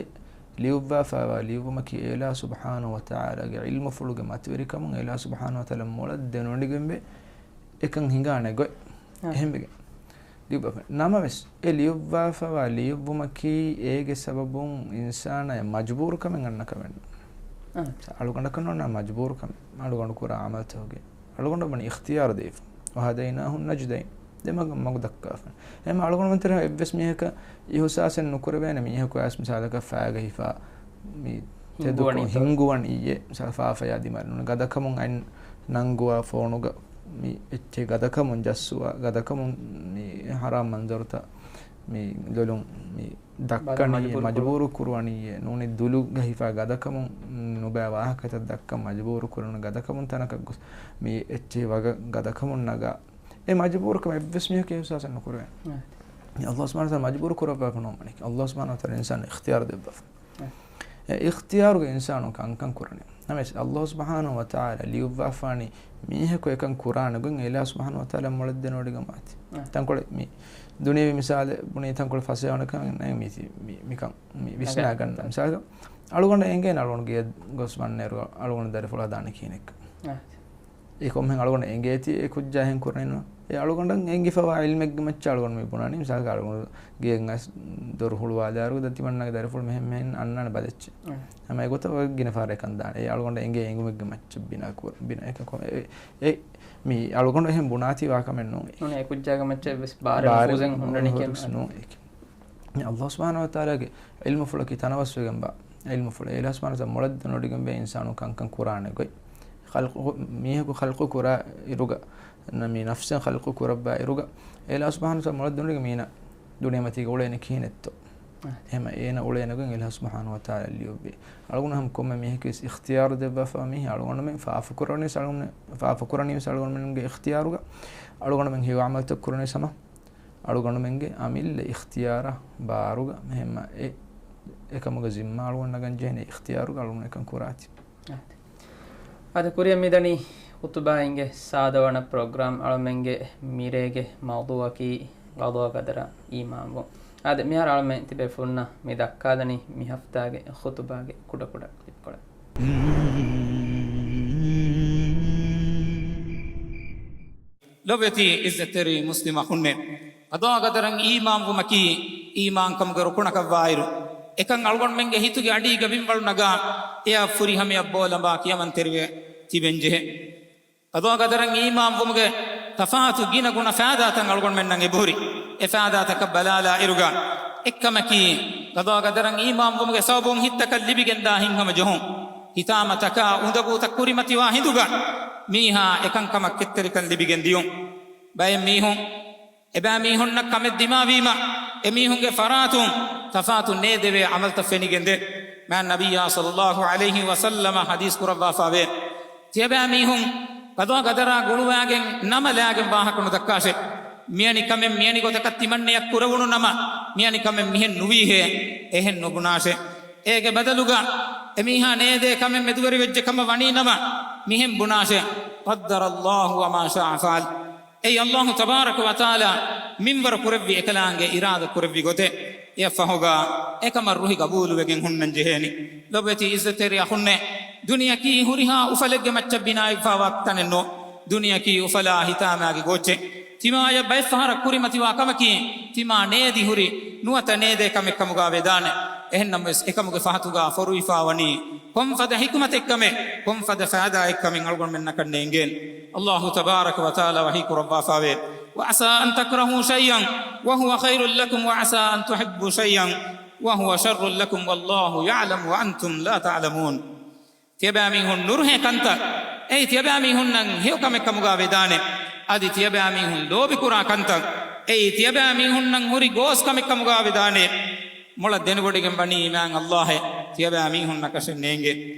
ލިޔުއްވާފައިވާ ލިޔުއްވުމަކީ އެލާ ސުބްޙާނަހޫ ވަތަޢާލާގެ ޢިލްމުފުޅުގެ މަތިވެރިކަމުން އެލާ ސުބްޙާނަހޫ ވަތަޢާލާ މޮޅަށް ދެނެވޮޑިގެންވެ އެކަން ހިނގާނެ ގޮތް. އެ. އެހެންވެގެން ލިޔުއްވާފަ. ނަމަވެސް، އެ ލިޔުއްވާފަވާ ލިޔުއްވުމަކީ އޭގެ ސަބަބުން އިންސާނާއަށް މަޖުބޫރުކަމެއް އަންނަ ކަމެއް ނޫން. އަ. އަޅުގަނޑަކަށް ނޯންނާ މަޖުބޫރުކަމެއް. އަޅުގަނޑު ކުރާ ޢަމަލުތަކުގެ އަޅުގަނޑަށް ވަނީ އިޚްތިޔާރު ދީފަ. وهديناه النجدين. ދެ މަގު، މަގު ދައްކާފަ. އެހެން އަޅުގަނޑުމެން ތެރޭ އެއްވެސް މީހަކަށް އިހުސާސެއް ނުކުރެވޭނެ މީހަކު އައިސް މިސާލަކަށް ފައިގަ ހިފާ މި ތެދުކޮށް ހިނގުވަނީތޯ؟ ހިނގުވަނީ އިއްޔެ މިސާލަ ފާފަޔާ ދިމާލުން ގަދަކަމުން އަތް ނަންގުވާ ފޯނުގަ މި އެއްޗެއް ގަދަކަމުން ޖައްސުވާ ގަދަކަމުން މި ޙަރާމް މަންޒަރުތައް މި ލޮލުން މި ދައްކަނީ މަޖުބޫރު ކުރު-، މަޖުބޫރު ކުރުވަނީ ނޫނީ ދުލުގަ ހިފާ ގަދަކަމުން ނުބައި ވާހަކަތައް ދައްކަން މަޖުބޫރު ކުރުނު ގަދަކަމުން ތަނަކަށް ގޮސް މި އެއްޗެހި ވަގަށް ގަދަކަމުން ނަގާ. އެ މަޖުބޫރުކަމަށް އެއްވެސް މީހަކަށް އިހުސާސެއް ނުކުރޭ. އެ. ﷲ ސުބްޙާނަހޫ ވަތަޢާލާ މަޖުބޫރު ކުރައްވާފަ ނޫން ވަނީ. ﷲ ސުބްޙާނަހޫ ވަތަޢާލާ އިންސާނު އިޚްތިޔާރު ދެއްވާފަ. އެ އިޚްތިޔާރުގަ އިންސާނު ކަންކަން ކުރަނީ. ނަމަވެސް، ﷲ ސުބްޙާނަހޫ ވަތަޢާލާ ލިޔުއްވާފާނީ މީހަކު އެކަން ކުރާނެ ގޮތް އެލާ ސުބްޙާނަހޫ ވަތަޢާލާ މޮޅަށް ދެނެވޮޑިގަން ވާތީ. އެ. ތަންކޮޅެއް މި ދުނިޔެވީ މިސާލެއް ބުނީ ތަންކޮޅެއް ފަސޭހަވަނިކަން ނެތް މި، މި، މިކަން މި ވިސްނާ ގަންނަ. މިސާލަކަށް، އަޅުގަނޑަށް އެނގޭނެ އަޅުގަނޑު ގެޔަށް ގޮސް ވަންނައިރު އަޅުގަނޑު ދަރިފުޅާ ދާނެ ކިހިނެއްކަން. އެ. އެ ކޮންމެހެން އަޅުގަނޑަށް އެނގޭތީ އެ ކުއްޖާ އެހެން ކުރަނީނު. އެ އަޅުގަނޑަށް އެނގިފަވާ ޢިލްމެއްގެ މައްޗަށް އަޅުގަނޑު މި ބުނާނީ. މިސާލަކަށް އަޅުގަނޑު ގެޔަށް އައިސް ދޮރު ހުޅުވާލާއިރު ދަތިމަންނަގެ ދަރިފުޅު މެހެން މެހެން އަންނާނެ ބަލައްޗެއް. އެ. ހަމަ އެގޮތަށް ވަކި ގިނަ ފަހަރެއް ކަން ދާނެ. އެ އަޅުގަނޑަށް އެނގޭ އެނގުމެއްގެ މައްޗަށް ބިނާ ކުރ-، ބިނާ އެކަކު އެ، އެ، މި އަޅުގަނޑު އެހެން ބުނާތީ ވާކަމެއް ނޫން. ނޫން އެ ކުއްޖާގެ މައްޗަށް ވެސް ބާރެއް ބާރެއް ނުފޫޒެއް ހުންނަނީ ނުފޫޒެއް ކެއް ނޫން. ނޫން. އެކި. ﷲ ސުބްޙާނަހޫ ވަތަޢާލާގެ ޢިލްމުފުޅަކީ ތަނަވަސްވެގެންވާ ޢިލްމުފުޅެއް. އެލާ ސުބްޙާނަހޫ ވަތަޢާލާ މޮޅަށް ދެނެވޮޑިގެންވޭ އިންސާނު ކަންކަން ކުރާނެ ގޮތް. ޚަލްޤު، މީހަކު ޚަލްޤު ކުރާ އިރުގަ، މި ނަފްސެއް ޚަލްޤު ކުރައްވާ އިރުގަ، އެލާ ސުބްޙާނަހޫ ވަތަޢާލާ މޮޅަށް ދެނެވޮޑިގެން މީނަ ދުނިޔެމަތީގަ އުޅޭނެ ކިހިނެއްތޯ؟ އެ. އެހެމަ އޭނަ އުޅޭނެ ގޮތް އެލާ ސުބްޙާނަހޫ ވަތަޢާލާ ލިޔުއްވި. އަޅުގަނޑު ހަމަ ކޮންމެ މީހަކުވެސް އިޚްތިޔާރު ދެއްވާފަ މީހެއް. އަޅުގަނޑުމެން ފާފަ ކުރަނީ އަޅުގަނޑު، ފާފަ ކުރަނީ އަޅުގަނޑުމެންގެ އިޚްތިޔާރުގަ. އަޅުގަނޑުމެން ހެޔޮ ޢަމަލުތައް ކުރަނީ ހަމަ އަޅުގަނޑުމެންގެ އަމިއްލަ އިޚްތިޔާރާ ބާރުގަ. އެހެންމަ އެ، އެކަމުގެ ޒިންމާ އަޅުގަނޑަށް ނަގަން ޖެހޭނެ އިޚްތިޔާރުގަ އަޅުގަނޑު އެކަން ކުރާތި. އާދެ. އަދި ކުރިއަށް މިދަނީ ޚުތުބާއިންގެ ސާދަވަނަ ޕްރޮގްރާމް އަޅަމެންގެ މިރޭގެ މައުޟޫޢަކީ ޤަޟާ ޤަދަރަށް އީމާންވުން. އާދެ، މިހާރު އަޅަމެން ތިބޭފުޅުންނަށް މި ދައްކާލަނީ މި ހަފްތާގެ ޚުތުބާގެ ކުޑަކުޑަ ކްލިޕްކޮޅެއް. ލޮބުވެތި އިއްޒަތްތެރި މުސްލިމް އަޚުންނޭ! ޤަޟާ ޤަދަރަށް އީމާންވުމަކީ އީމާންކަމުގެ ރުކުނަކަށްވާއިރު، އެކަން އަޅުގަނޑުމެންގެ ހިތުގެ އަޑީގަ ބިންވަޅު ނަގާ، އެއަށް ފުރިހަމަޔަށް ބޯލަނބާ ކިޔަމަންތެރިވެ ތިބެންޖެހޭ. ޤަޟާ ޤަދަރަށް އީމާންވުމުގެ ތަފާތު ގިނަ ގުނަ ފައިދާތައް އަޅުގަނޑުމެންނަށް އެބަހުރި. އެ ފައިދާތަކަށް ބަލާލާ އިރުގަ، އެއްކަމަކީ، ޤަޟާ ޤަދަރަށް އީމާންވުމުގެ ސަބަބުން ހިތްތަކަށް ލިބިގެންދާ ހިތްހަމަޖެހުން، ހިތާމަ ތަކާ އުނދަގޫތައް ކުރިމަތިވާ ހިނދުގަ، މީހާ އެކަންކަމަށް ކެތްތެރިކަން ލިބިގެން ދިޔުން. ބައެއް މީހުން އެބައިމީހުންނަށް ކަމެއް ދިމާވީމަ، އެމީހުންގެ ފަރާތުން ތަފާތު ނޭދެވޭ ޢަމަލުތައް ފެނިގެންދޭ. މާތް ނަބިއްޔާ ޞައްލައްލާހު ޢަލައިހި ވަސައްލަމަ ޙަދީޘް ކުރައްވާފަވޭ، ތިޔަބައިމީހުން ޤަޟާ ޤަދަރާ ގުޅުވާގެން ނަމަ ލާގެން ވާހަކަ ނުދައްކާށޭ. މިއަނި ކަމެއް މިއަނި ގޮތަކަށް ތިމަންނަޔަށް ކުރެވުނު ނަމަ، މިއަނި ކަމެއް މިހެން ނުވީހޭ، އެހެން ނުބުނާށޭ. އޭގެ ބަދަލުގަ އެމީހާ ނޭދޭ ކަމެއް މެދުވެރިވެއްޖެ ކަމަށް ވަނީ ނަމަ، މިހެން ބުނާށޭ، قدر الله وما شاء فعل. އެއީ ﷲ ތަބާރަކަ ވަތަޢާލާ މިންވަރު ކުރެއްވި އެކަލާނގެ އިރާދަ ކުރެއްވި ގޮތެއް. އެއަށްފަހުގަ އެކަމަށް ރުހި ގަބޫލުވެގެން ހުންނަން ޖެހޭނީ. ލޮބުވެތި އިއްޒަތްތެރި އަޚުންނޭ، ދުނިޔަކީ ހުރިހާ އުފަލެއްގެ މައްޗަށް ބިނާވެފައިވާ ތަނެއް ނޫން. ދުނިޔަކީ އުފަލާ ހިތާމައިގެ ގޯއްޗެއް. ތިމާޔަށް ބައެއްފަހަރަށް ކުރިމަތިވާ ކަމަކީ، ތިމާ ނޭދި ހުރި ނުވަތަ ނޭދޭ ކަމެއް ކަމުގަ ވެދާނެ. އެހެންނަމަވެސް، އެކަމުގެ ފަހަތުގަ ފޮރުވިފައިވަނީ ކޮންފަދަ ޙިކުމަތެއްކަމެއް، ކޮންފަދަ ފައިދާއެއްކަމެއް އަޅުގަނޑުމެންނަކަށް ނޭނގޭނެ. އައްލާހު ތަބާރަކަ ވަތަޢާލާ ވަޙީ ކުރައްވާފައިވޭ، وعسى أن تكرهوا شيئا وهو خير لكم وعسى أن تحبوا شيئا وهو شر لكم والله يعلم وأنتم لا تعلمون. ތިޔަބައިމީހުން ނުރުހޭ ކަންތައް، އެއީ ތިޔަބައިމީހުންނަށް ހެޔޮ ކަމެއް ކަމުގަ ވެދާނެ. އަދި ތިޔަބައިމީހުން ލޯބިކުރާ ކަންތައް، އެއީ ތިޔަބައިމީހުންނަށް ހުރި ގޯސް ކަމެއް ކަމުގަ ވެދާނެ. މޮޅަށް ދެނެވޮޑިގެން ވަނީ މާތް އައްލާހެއް ތިޔަބައިމީހުންނަކަށެއް ނޭނގޭ.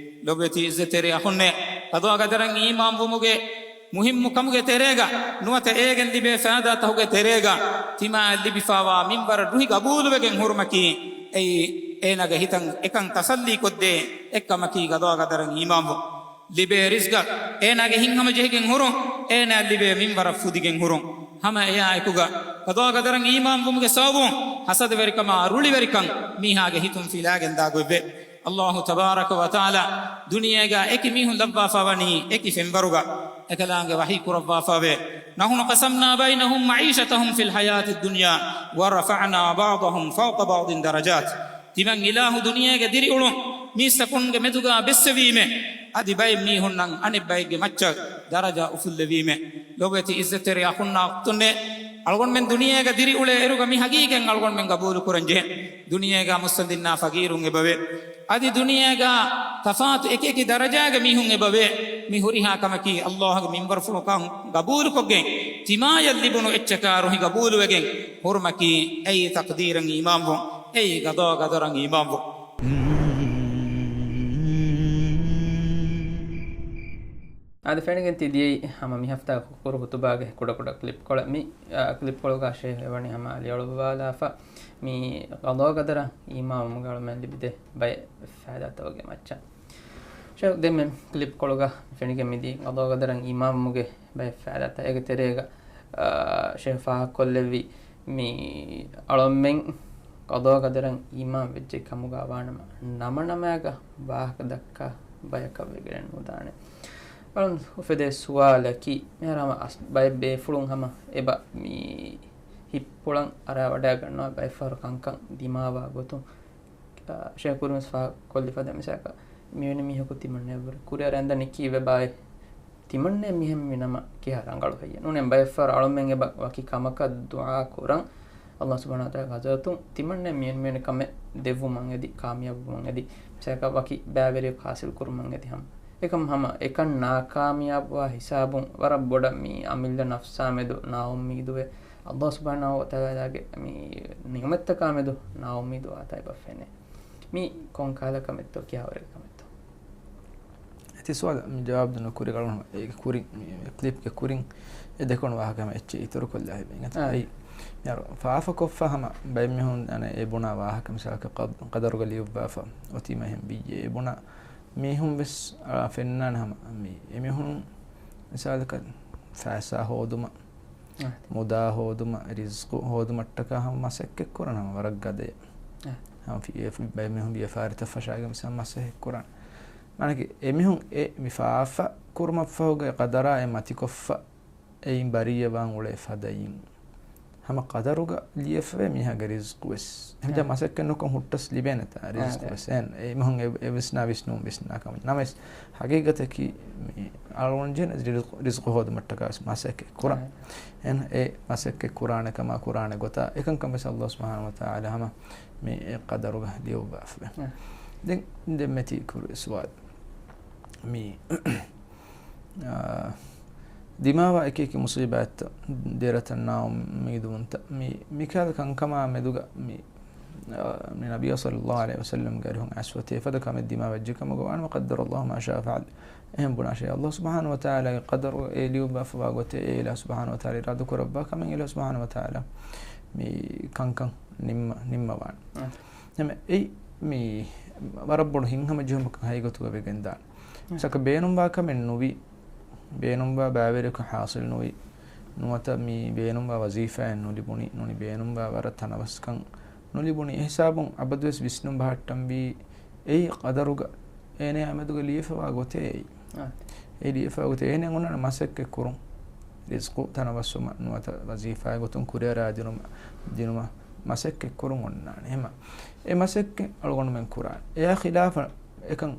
ލޮބުވެތި އިއްޒަތްތެރި އަޚުންނޭ، ޤަޟާ ޤަދަރަށް އީމާންވުމުގެ މުހިއްމު ކަމުގެ ތެރޭގަ، ނުވަތަ އޭގެން ލިބޭ ފައިދާތަކުގެ ތެރޭގަ، ތިމާއަށް ލިބިފައިވާ މިންވަރަށް ރުހި ގަބޫލުވެގެން ހުރުމަކީ، އެއީ އޭނާގެ ހިތަށް އެކަން ތަސައްލީކޮށްދޭ އެއްކަމަކީ، ޤަޟާ ޤަދަރަށް އީމާންވުން. ލިބޭ ރިޒްޤަށް އޭނާގެ ހިތްހަމަޖެހިގެން ހުރުން، އޭނާއަށް ލިބޭ މިންވަރަށް ފުދިގެން ހުރުން. ހަމަ އެއާއެކުގަ، ޤަޟާ ޤަދަރަށް އީމާންވުމުގެ ސަބަބުން ޙަސަދަވެރިކަމާ ރުޅިވެރިކަން މީހާގެ ހިތުން ފިލާގެން ދާ ގޮތްވޭ. އައްލާހު ތަބާރަކަ ވަތަޢާލާ ދުނިޔޭގަ އެކި މީހުން ލައްވާފައިވަނީ އެކި ފެންވަރުގަ. އެކަލާނގެ ވަޙީ ކުރައްވާފައިވޭ، نحن قسمنا بينهم معيشتهم في الحياة الدنيا ورفعنا بعضهم فوق بعض درجات. ތިމަން އިލާހު ދުނިޔޭގެ ދިރިއުޅުން މީސްތަކުންގެ މެދުގަ ބެއްސެވީމޭ، އަދި ބައެއް މީހުންނަށް އަނެއް ބައެއްގެ މައްޗަށް ދަރަޖާ އުފުއްލެވީމޭ. ލޮބުވެތި އިއްޒަތްތެރި އަޚުންނާ އުޚްތުންނޭ، އަޅުގަނޑުމެން ދުނިޔޭގަ ދިރިއުޅޭ އިރުގަ މި ހަގީގަތް އަޅުގަނޑުމެން ގަބޫލު ކުރަން ޖެހޭ. ދުނިޔޭގަ މުއްސަނދިންނާ ފަގީރުން އެބަވޭ. އަދި ދުނިޔޭގަ ތަފާތު އެކި އެކި ދަރަޖާގެ މީހުން އެބަވޭ. މި ހުރިހާ ކަމަކީ އައްލާހުގެ މިންވަރުފުޅުކަން ގަބޫލުކޮށްގެން، ތިމާޔަށް ލިބުނު އެއްޗަކާ ރުހި ގަބޫލުވެގެން ހުރުމަކީ، އެއީ ތަޤްދީރަށް އީމާންވުން، އެއީ ޤަޟާ ޤަދަރަށް އީމާންވުން. އާދެ، ފެނިގެން ތި ދިޔައީ ހަމަ މި ހަފްތާގެ ކުރު ޚުޠުބާގެ ކުޑަކުޑަ ކްލިޕްކޮޅެއް. މި، އާ، ކްލިޕްކޮޅުގަ ޝޭޚް އެވަނީ ހަމަ ލިޔަޅުއްވާލާފަ، މި ޤަޟާ ޤަދަރަށް އީމާންވުމުގެ އަޅުމެން ލިބިދޭ ބައެއް ފައިދާތަކުގެ މައްޗަށް. ޝޭޚް ދެންމެ ކްލިޕްކޮޅުގަ ފެނިގެން މިދީ ޤަޟާ ޤަދަރަށް އީމާންވުމުގެ ބައެއް ފައިދާތައް. އޭގެ ތެރޭގަ، އާ، ޝޭޚް ފާހަގަކޮށްލެއްވި މި އަޅުމެން ޤަޟާ ޤަދަރަށް އީމާން ވެއްޖެ ކަމުގަ ވާނަމަ، ނަމަނަމައިގަ ވާހަކަ ދައްކާ ބަޔަކަށް ވެގެނެއް ނުދާނެ. އަޅުން އުފެދޭ ސުވާލަކީ، މިހާރު ހަމަ އަސް-، ބައެއް ބޭފުޅުން ހަމަ އެބަ މި ހިތްޕުޅަށް އަރާވަޑައިގަންނަވާ ބައެއްފަހަރު ކަންކަން ދިމާވާ ގޮތުން، އާ، ޝޭޚް ކުރިން ވެސް ފާހަގަކޮށްލި ފަދަ މިސާލަކަށް، މިވެނި މީހަކު ތިމަންނައަށްވުރެ ކުރިއަރަންދަނީ ކީއްވެ ބާއޭ؟ ތިމަންނައަށް މިހެން މި ނަމަ ކިހާ ރަނގަޅު ހެއްޔޭ؟ ނޫނޭ ބައެއްފަހަރު އަޅުމެން އެބަ ވަކި ކަމަކަށް ދުޢާ ކުރަން، އައްލާހު ސުބްޙާނަހޫ ވަތަޢާލާގެ ޙަޟްރަތުން ތިމަންނައަށް މިވެނި މިވެނި ކަމެއް ދެއްވުމަށް އެދި، ކާމިޔާބުވުމަށް އެދި، މިސާލަކަށް ވަކި ބައިވެރިޔަކު ޙާޞިލް ކުރުމަށް އެދި ހަމަ. އެކަމް ހަމަ އެކަން ނާކާމިޔާބުވާ ހިސާބުން ވަރަށް ބޮޑަށް މި އަމިއްލަ ނަފްސާ މެދު ނާއުއްމީދުވެ، އައްލާހު ސުބްޙާނަހޫ ވަތަޢާލާގެ މި ނިޢުމަތްތަކާ މެދު ނާއުއްމީދުވާތާ އެބަ ފެނޭ. މީ ކޮން ކަހަލަ ކަމެއްތޯ؟ ކިހާވަރެއްގެ ކަމެއްތޯ؟ އެތި ސުވާލަށް މި ޖަވާބު ދިނުން ކުރި ގަޅުން އޭގެ ކުރިން، މި ކްލިޕްގެ ކުރިން އެ ދެކޮޅު ވާހަކަ ހަމަ އެއްޗެއް އިތުރުކޮށްލާ ހިމެން އަތާ. އާ. އެއީ، މިހާރު ފާފަކޮށްފަ ހަމަ ބައެއް މީހުން އަނެއް އެ ބުނާ ވާހަކަ މިސާލަކަށް ޤަ-، ޤަދަރުގަ ލިޔުއްވާފަ އޮތީމަ އެހެން ވިއްޔޭ އެ ބުނާ މީހުން ވެސް، އާ، ފެންނާނެ ހަމަ މި އެމީހުން މިސާލަކަށް ފައިސާ ހޯދުމަށް، އަ، މުދާ ހޯދުމަށް، ރިޒްޤު ހޯދުމަށްޓަކާ ހަމަ މަސައްކަތް ކުރަން ހަމަ ވަރަށް ގަދަޔަށް. އަ. ހަމަ ފި-، އެ ފި-، ބައެއް މީހުން ވިޔަފާރިތައް ފަށާގެން މިސާ މަސައްކަތް ކުރަން. މާނަކީ އެމީހުން އެ މި ފާފަ ކުރުމަށްފަހުގަ އެ ޤަދަރާ އެ މަތިކޮށްފަ އެއިން ބަރީއަވާން އުޅޭ ފަދައިން ހަމަ ޤަދަރުގަ ލިޔެފަވޭ މީހާގެ ރިޒްޤު ވެސް. އެހެންވެ އާ. މަސައްކަތް ނުކޮށް ހުއްޓަސް ލިބޭނެތާ ރިޒްޤު އާ. ވެސް. އެހެން އެމީހުން އެ-، އެ ވިސްނާ ވިސްނުން ވިސްނާ ކަމެއް. ނަމަވެސް ހަގީގަތަކީ މި އަޅުގަނޑު ޖެހޭނެ ރިޒްޤު، ރިޒްޤު ހޯދުމަށްޓަކާ ވެސް މަސައްކަތް ކުރާނެ. އާ. އެހެން އެ މަސައްކަތް ކުރާނެ ކަމާ ކުރާނެ ގޮތާ އެކަންކަން ވެސް އައްލާހު ސުބްޙާނަހޫ ވަތަޢާލާ ހަމަ މި އެ ޤަދަރުގަ ލިޔުއްވާފަވޭ. އާ. ދެން، ދެން މެތި ކުރި ސުވާލު. މި އާ، ދިމާވާ އެކި އެކި މުޞީބާތްތައް، ދެރަތައް، ނާއުއްމީދުވުންތައް، މި، މިކަހަލަ ކަންކަމާ މެދުގަ މި، އާ، މި ނަބިއްޔާ ޞައްލައްލާހު ޢަލައިހި ވަސައްލަމްގެ އަރިހުން އައިސްފަ ތި އެފަދަ ކަމެއް ދިމާވެއްޖެ ކަމުގަ ވާނަމަ، قدر الله ما شاء فعل. އެހެން ބުނާށޭ، އައްލާހު ސުބްޙާނަހޫ ވަތަޢާލާގެ ޤަދަރު އެ ލިޔުއްވާފަވާ ގޮތެއް، އެ އިލާހު ސުބްޙާނަހޫ ވަތަޢާލާ އިރާދަކުރައްވާ ކަމެއް އިލާހު ސުބްޙާނަހޫ ވަތަޢާލާ މި ކަންކަން ނިންމަ، ނިންމަވާނެ. އަ. ހަމަ އެއީ މި ވަރަށް ބޮޑު ހިތްހަމަޖެހުމަކަށް ހަގީގަތުގަ ވެގެންދާނެ. އަ. ސަކަ ބޭނުންވާ ކަމެއް ނުވި، ބޭނުންވާ ބައިވެރިޔަކު ޙާޞިލް ނުވި، ނުވަތަ މި ބޭނުންވާ ވަޒީފާއެއް ނުލިބުނީ، ނޫނީ ބޭނުންވާ ވަރަށް ތަނަވަސްކަން ނުލިބުނީ. އެހިސާބުން އަބަދުވެސް ވިސްނުން ބަހައްޓަންވީ އެއީ ޤަދަރުގަ އޭނަޔާ މެދުގަ ލިޔެފަވާ ގޮތޭ އެއީ. އާ. އެ ލިޔެފަވާ ގޮތޭ އޭނަ އޮންނާނެ މަސައްކަތް ކުރުން. ރިޒްޤު ތަނަވަސްވުމަށް ނުވަތަ ވަޒީފާގެ ގޮތުން ކުރިއަރާ ދިނުމަށް، ދިނުމަށް މަސައްކަތް ކުރުން އޮންނާނެ. އެހެމަ އެ މަސައްކަތް އަޅުގަނޑުމެން ކުރާނެ. އެޔާ ޚިލާފަށް އެކަން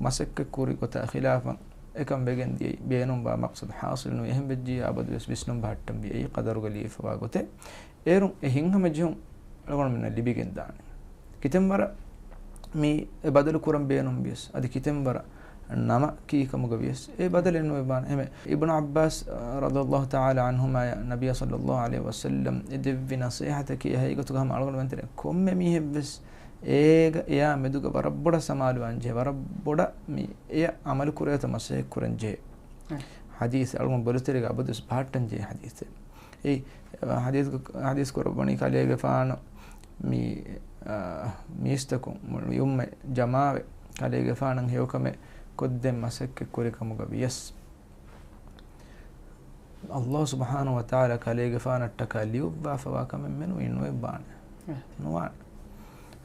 މަސައްކަތް ކުރި ގޮތާ ޚިލާފަށް އެކަން ވެގެން ދިޔައީ ބޭނުންވާ މަޤްޞަދު ޙާޞިލު ނުވި. އެހެން ވެއްޖިއްޔާ އަބަދުވެސް ވިސްނުން ބަހައްޓަންވީ އެއީ ޤަދަރުގަ ލިޔެފަވާ ގޮތެއް. އޭރުން އެ ހިތްހަމަޖެހުން އަޅުގަނޑުމެންނަށް ލިބިގެންދާނެ. ކިތަންވަރަށް މި އެ ބަދަލު ކުރަން ބޭނުން ވިޔަސް، އަދި ކިތަންވަރަށް ނަމަ ކީކަމުގަ ވިޔަސް، އެ ބަދަލެއް ނުވެވާނެ. އެހެމެ އިބްނު ޢައްބާސް، އަ، ރަޟިޔަﷲ ތަޢާލާ ޢަންހުމާޔަށް ނަބިއްޔާ ޞައްލަﷲ ޢަލައިހި ވަސައްލަމް އެ ދެއްވި ނަޞޭޙަތަކީ އެހައިގަތުގަ ހަމަ އަޅުގަނޑުމެން ތެރެ ކޮންމެ މީހެއްވެސް އޭގަ އެޔާ މެދުގަ ވަރަށް ބޮޑަށް ސަމާލުވާން ޖެހޭ، ވަރަށް ބޮޑަށް މި އެޔަށް ޢަމަލު ކުރޭތޯ މަސައްކަތް ކުރަން ޖެހޭ. އެ. ޙަދީޘް އަޅުގަނޑު ބޮލުތެރޭގަ އަބަދުވެސް ބަހައްޓަން ޖެހޭ ޙަދީޘެއް. އެ ޙަދީޘް، ޙަދީޘް ކުރައްވަނީ ކަލޭގެފާނު މި، އާ، މީސްތަކުން މުޅި އުއްމަތް ޖަމާވެ، ކަލޭގެފާނަށް ހެޔޮކަމެއް ކޮށްދޭން މަސައްކަތް ކުރި ކަމުގަ ވިޔަސް، ﷲ ސުބްޙާނަހޫ ވަތަޢާލާ ކަލޭގެފާނަށްޓަކާ ލިޔުއްވާފަވާ ކަމެއް މެނުވީ ނުވެއްވާނެ. އެ. ނުވާނެ.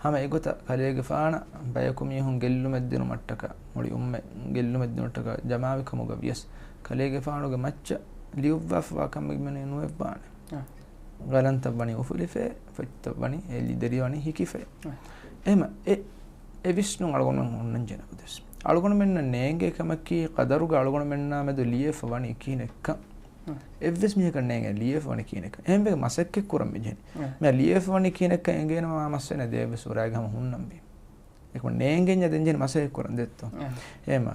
ހަމަ އެގޮތަށް ކަލޭގެފާނަށް ބަޔަކު މީހުން ގެއްލުމެއް ދިނުމަށްޓަކާ، މުޅި އުއްމަތް ގެއްލުމެއް ދިނުމަށްޓަކާ ޖަމާވި ކަމުގަ ވިޔަސް، ކަލޭގެފާނުގެ މައްޗަށް ލިޔުއްވާފަވާ ކަމެއް މެނުވީ ނުވެއްވާނެ. އެ. ގަލަންތައް ވަނީ އުފުލިފައި، ފޮތްތައް ވަނީ އެ ލި-، ދެރިވަނީ ހިކިފައި. އެ. އެހެމަ އެ، އެ ވިސްނުން އަޅުގަނޑުމެން އޮންނަން ޖެހޭ ނަމަ ވެސް. އަޅުގަނޑުމެންނަށް ނޭނގޭ ކަމަކީ ޤަދަރުގަ އަޅުގަނޑުމެންނާ މެދު ލިޔެފަ ވަނީ ކިހިނެއްކަން. އެ. އެއްވެސް މީހަކަށް ނޭނގޭ ލިޔެފަ ވަނީ ކިހިނެއްކަން. އެހެންވެ މަސައްކަތް ކުރަން މި ޖެހެނީ. އެ. މި ލިޔެފަ ވަނީ ކިހިނެއްކަން އެނގޭނަމަ މައްސަލަ ދޭވެސް އުރާގެ ހަމަ ހުންނަންވީ. އެކަމަ ނޭނގެންޏާ ދެން ޖެހެނީ މަސައްކަތް ކުރަން ދެއްތޯ. އެ. އެހެމަ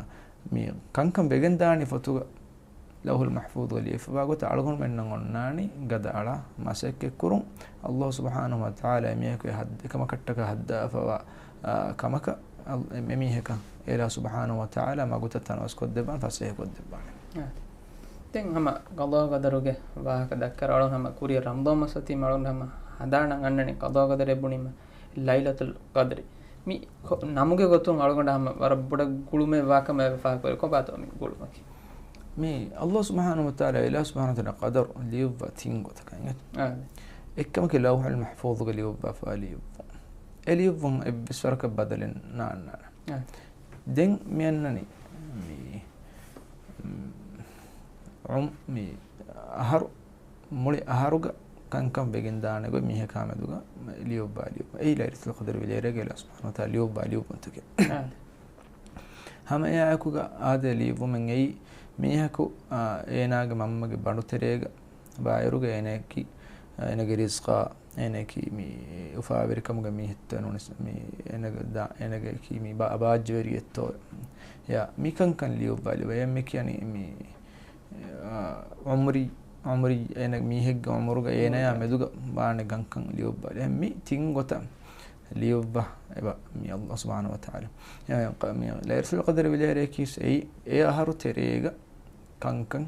މި ކަންކަން ވެގެން ދާނީ ފޮތުގަ ލައުޙުލް މަޙްފޫޡުގަ ލިޔެފަވާ ގޮތަށް އަޅުގަނޑުމެންނަށް އޮންނާނީ ގަދައަޅާ މަސައްކަތް ކުރުން. ﷲ ސުބްޙާނަހޫ ވަތަޢާލާ އެމީހަކު އެ ހައްދަ-، އެކަމަކަށްޓަކާ ހައްދާފަވާ، އާ، ކަމަކަށް އަލް-، އެ-، އެމީހަކަށް އެ އިލާހު ސުބްޙާނަހޫ ވަތަޢާލާ މަގުތައް ތަނަވަސް ކޮށްދެއްވާނެ، ފަސޭހަ ކޮށްދެއްވާނެ. އާ. ދެން ހަމަ ޤަޟާ ޤަދަރުގެ ވާހަކަ ދައްކާ އަޅުގަނޑު ހަމަ ކުރިއަށް ރަމަޟާން މަސް އޮތީމަ އަޅުގަނޑު ހަމަ ހަނދާނަށް އަންނަނީ ޤަޟާ ޤަދަރެއް ބުނީމަ ލައިލަތުލް ޤަދްރި. މި ކޮ-، ނަމުގެ ގޮތުން އަޅުގަނޑަށް ހަމަ ވަރަށް ބޮޑަށް ގުޅުމެއް ވާކަމަށް ފާހަގަކުރޭ. ކޮބާތޯ މި ގުޅުމަކީ؟ މި ﷲ ސުބްޙާނަހޫ ވަތަޢާލާ، އިލާހު ސުބްޙާނަހޫ ވަތަޢާލާ ޤަދަރު ލިޔުއްވާ ތިން ގޮތަކަށް އިނގޭ. އާ. އެއްކަމަކީ ލައުޙުލް މަޙްފޫޡުގަ ލިޔުއްވާފަ ލިޔުއްވުން. އެ ލިޔުއްވުން އެއްވެސް ވަރަކަށް ބަދަލެއް ނާންނާނެ. އާ. ދެން މި އަންނަނީ މި، މް، މި އަހަރު މުޅި އަހަރުގަ ކަންކަން ވެގެންދާނެ ގޮތް މީހަކާ މެދުގަ ލިޔުއްވާ ލިޔުއްވުން. އެއީ ލައިލަތުލް ޤަދްރި ވިލޭރޭގަ އިލާހު ސުބްޙާނަހޫ ވަތަޢާލާ ލިޔުއްވާ ލިޔުއްވުންތަކެއް. އާ. ހަމަ އެއާއެކުގަ އާދެ ލިޔުއްވުމެއް އެއީ މީހަކު، އާ، އޭނާގެ މަންމަގެ ބަނޑުތެރޭގަ ވާއިރުގަ އޭނައަކީ، އޭނަގެ ރިޒްޤާ، އޭނައަކީ މި އުފާވެރިކަމުގެ މީހެއްތޯ ނޫނީސް މި އޭނަގެ ދާ-، އޭނަގެއަކީ މި ބާ-، ބާއްޖަވެރިއެއްތޯ. އެޔާ މިކަންކަން ލިޔުއްވާލި ވަޔަށް މި ކިޔަނީ މި އާ، ޢުމުރީ، ޢުމުރީ އޭނަ މީހެއްގެ ޢުމުރުގަ އޭނަޔާ މެދުގަ ވާނެ ގަންކަން ލިޔުއްވާލި. މި ތިން ގޮތަށް ލިޔުއްވާ އެބަ މި ﷲ ސުބްޙާނަހޫ ވަތަޢާލާ. އެ، މި ލައިލަތުލް ޤަދްރި ވިލޭރޭ ކީސް އެއީ، އެ އަހަރު ތެރޭގަ ކަންކަން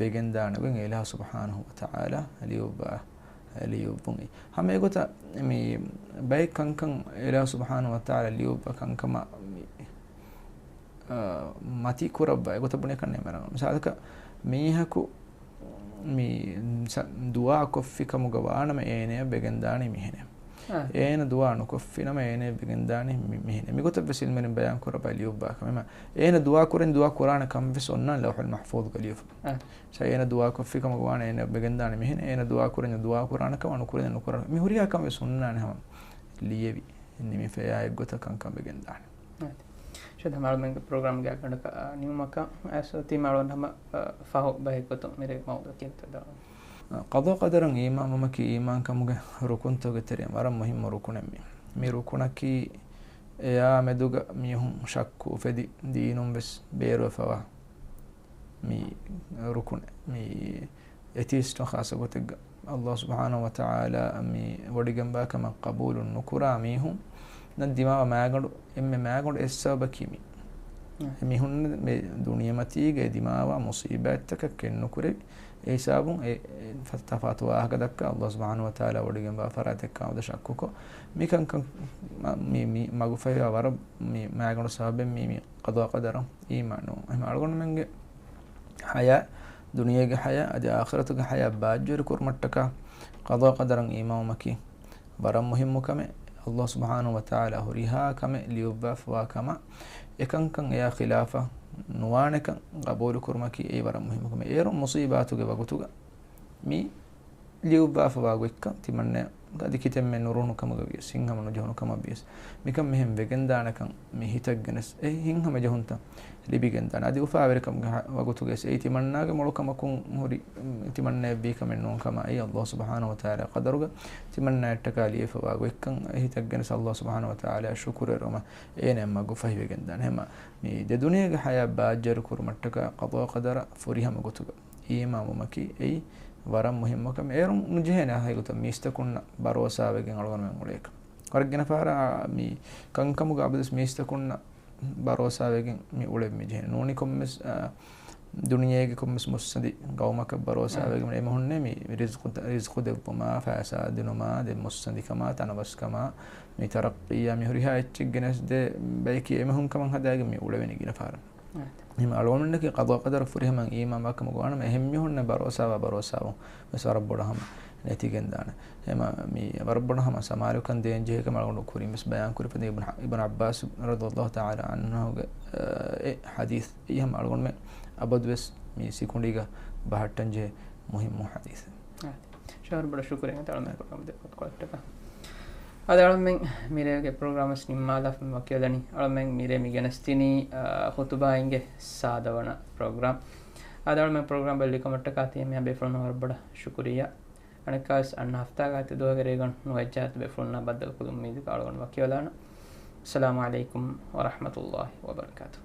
ވެގެންދާނެ ގޮތް އިލާހު ސުބްޙާނަހޫ ވަތަޢާލާ ލިޔުއްވާ، ލިޔުއްވުން. ހަމަ އެގޮތަށް މި ބައެއް ކަންކަން އިލާހު ސުބްޙާނަހޫ ވަތަޢާލާ ލިޔުއްވާ ކަންކަމަށް މި އާ، މަތި ކުރައްވާ އެގޮތަށް ބުނެކަން ނޭމެރަނގަ. މިސާލަކަށް މީހަކު މި ސަ-، ދުޢާ ކޮށްފި ކަމުގަ ވާނަމަ އޭނަޔަށް ވެގެންދާނީ މިހެނެއް. އާ. އޭނަ ދުޢާ ނުކޮށްފިނަމަ އޭނަޔަށް ވެގެންދާނީ މި-، މިހެނެއް. މިގޮތަށް ވެސް ޢިލްމުވެރިން ބަޔާން ކުރައްވާ ލިޔުއްވާ ކަމެއް. އޭނަ ދުޢާ ކުރަން ދުޢާ ކުރާނެ ކަން ވެސް އޮންނާނެ ލައުޙުލް މަޙްފޫޡުގަ ލިޔުފަ. އާ. ސަ އޭނަ ދުޢާ ކޮށްފި ކަމުގަ ވާނަމަ އޭނަޔަށް ވެގެންދާނީ މިހެނެއް. އޭނަ ދުޢާ ކުރަން ދުޢާ ކުރާނެ ކަމަށް ނުކުރަން ނުކުރާނެ. މި ހުރިހާ ކަން ވެސް އޮންނާނެ ހަމަ ލިޔެވި. ނިމިފަޔާ އެއްގޮތަށް ކަންކަން ވެގެންދާނެ. އާދެ. ޝޭޚް ހަމަ އަޅުމެންގެ ޕްރޮގްރާމްގެ އަގަނޑަކަށް ނިމުމަކަށް އައިސް އޮތީމަ އަޅުގަނޑު ހަމަ، އަ، ފަހު ބަހެއްގެ ގޮތުން މިރޭ މައުޟޫޢަކީ އެކަން ދައުން. އަ، ޤަޟާ ޤަދަރަށް އީމާންވުމަކީ އީމާންކަމުގެ ރުކުންތަކުގެ ތެރެއިން ވަރަށް މުހިއްމު ރުކުނެއް މި. މި ރުކުނަކީ އެޔާ މެދުގަ މީހުން ޝައްކު އުފެދި ދީނުން ވެސް ބޭރުވެފަވާ މި ރުކުނެއް. މި އެތީސްޓުން ޚާއްޞަ ގޮތެއްގަ ﷲ ސުބްޙާނަހޫ ވަތަޢާލާ މި ވޮޑިގެންވާ ކަމަށް ޤަބޫލު ނުކުރާ މީހުންނަށް ދިމާވާ މާގަނޑު، އެންމެ މާގަނޑު އެއް ސަބަބަކީ މި. މި ހުންނަ މި ދުނިޔެމަތީގައި ދިމާވާ މުޞީބާތްތަކަށް ކެތްނުކުރެވި، އެ ހިސާބުން އެ، އެ ތަފާތު ވާހަކަ ދައްކާ ﷲ ސުބްޙާނަހޫ ވަތަޢާލާ ވޮޑިގެންވާ ފަރާތެއް ކާމަދަ ޝައްކުކޮށް، މިކަންކަން މަ-، މި، މި މަގުފަހިވާ ވަރަށް މި މާގަނޑު ސަބަބެއް މީ މި ޤަޟާ ޤަދަރަށް އީމާން ނުވުން. އެހެން އަޅުގަނޑުމެންގެ ޙަޔާތް، ދުނިޔޭގެ ޙަޔާތް އަދި އާޚިރަތުގެ ޙަޔާތް ބާއްޖަވެރި ކުރުމަށްޓަކާ ޤަޟާ ޤަދަރަށް އީމާންވުމަކީ ވަރަށް މުހިއްމު ކަމެއް، ﷲ ސުބްޙާނަހޫ ވަތަޢާލާ ހުރިހާ ކަމެއް ލިޔުއްވާފަވާ ކަމަށް އެކަންކަން އެޔާ ޚިލާފަށް ނުވާނެކަން ގަބޫލުކުރުމަކީ އެއީ ވަރަށް މުހިއްމު ކަމެއް. އޭރުން މުޞީބާތުގެ ވަގުތުގަ މި ލިޔުއްވާފަވާ ގޮތްކަން ތިމަންނަޔަށް އަދި ކިތަންމެ ނުރުހުނު ކަމުގަ ވިޔަސް، ހިތްހަމަ ނުޖެހުނު ކަމަށް ވިޔަސް، މިކަން މިހެން ވެގެންދާނެކަން މި ހިތަށް ގެނެސް އެ ހިތްހަމަ ޖެހުންތައް ލިބިގެންދާނެ. އަދި އުފާވެރިކަމުގެ ހަ-، ވަގުތުގައި އެއީ ތިމަންނާގެ މޮޅު ކަމަކުން ހުރި، ތިމަންނައެއް ވީ ކަމެއް ނޫން ކަމަށް އެއީ ﷲ ސުބްޙާނަހޫ ވަތަޢާލާ ޤަދަރުގަ ތިމަންނައަށްޓަކާ ލިޔެފަވާ ގޮތްކަން އެ ހިތަށް ގެނެސް ﷲ ސުބްޙާނަހޫ ވަތަޢާލާއަށް ޝުކުރުވެރިވުމަށް އޭނައަށް މަގު ފަހިވެގެންދާނެ. ހަމަ މި ދެ ދުނިޔޭގެ ޙަޔާތް ބާއްޖަވެރި ކުރުމަށްޓަކާ ޤަޟާ ޤަދަރަށް ފުރިހަމަ ގޮތުގަ އީމާންވުމަކީ އެއީ ވަރަށް މުހިއްމު ކަމެއް. އޭރުން ނުޖެހޭނެ އަހަރުގެ ގޮތަށް މީސްތަކުންނަށް ބަރޯސާވެގެން އަޅުގަނޑުމެން އުޅޭކަން. ވަރަށް ގިނަ ފަހަރަށް މި ކަންކަމުގަ އަބަދުވެސް މީސްތަކުންނަށް ބަރޯސާވެގެން މި އުޅެން މި ޖެހޭނެ. ނޫނީ ކޮންމެސް، އާ، ދުނިޔޭގެ ކޮންމެސް މުއްސަނދި ގައުމަކަށް ބަރޯސާވެގެން އެމީހުންނޭ މި ރިޒްޤު، ރިޒްޤު ދެއްވުމާ، ފައިސާ ދިނުމާ، ދެން މުއްސަނދިކަމާ، ތަނަވަސްކަމާ، މި ތަރައްޤީއާ، މި ހުރިހާ އެއްޗެއް ގެނެސްދޭ ބަޔަކީ އެމީހުން ކަމަށް ހަދާގެން މި އުޅެވެނީ ގިނަ ފަހަރަށް. އެހެން އަޅުގަނޑުމެންނަކީ ޤަޟާ ޤަދަރަށް ފުރިހަމައިން އީމާންވާ ކަމަކު ވާނަމަ، އެހެން މީހުންނަށް ބަރޯސާވާ ބަރޯސާވުން ވެސް ވަރަށް ބޮޑަށް ހަމަ ނެތިގެންދާނެ. އެމަ މި ވަރަށް ބޮޑަށް ހަމަ ސަމާލުކަން ދޭން ޖެހޭ ކަމަށް އަޅުގަނޑު ކުރިން ވެސް ބަޔާން ކުރި ފަދަ އިބްނު، އިބްނު ޢައްބާސް ރަޟިޔަﷲ ތަޢާލާ ޢަންހުގެ، އަ، އެ ޙަދީޘް އެއީ ހަމަ އަޅުގަނޑުމެން އަބަދުވެސް މި ސިކުނޑީގަ ބަހައްޓަން ޖެހޭ މުހިއްމު ޙަދީޘެއް. ޝަހަރު ބޮޑަށް ޝުކުރިއްޔާ ތަޅުމެ ޕްރޮގްރާމް ދެ ކޮޓަކަށް. އަދި އަޅަމެން މިރޭގެ ޕްރޮގްރާމް ވެސް ނިންމާލާފަ ވަކިވެލަނީ. އަޅަމެން މިރޭ މި ގެނެސްދިނީ، އާ، ޚުތުބާއިންގެ ސާދަ ވަނަ ޕްރޮގްރާމް. އަދި އަޅަމެން ޕްރޮގްރާމް ބެއްލި ކަމަށްޓަކާ ތިޔަ މިހާ ބޭފުޅުންނަށް ވަރަށް ބޮޑަށް ޝުކުރިއްޔާ. އަނެއްކާވެސް އަންނަ ހަފްތާގަ އަދި ދުވަހުގެ ރޭގަނޑު ނުވައްޖާ ބޭފުޅުންނާ ބައްދަލުކޮށްލުމުގެ އުއްމީދުގަ އަޅުގަނޑު ވަކިވެލާނަން. އައްސަލާމު ޢަލައިކުމް ވަރަޙްމަތުﷲި ވަބަރަކާތުހު.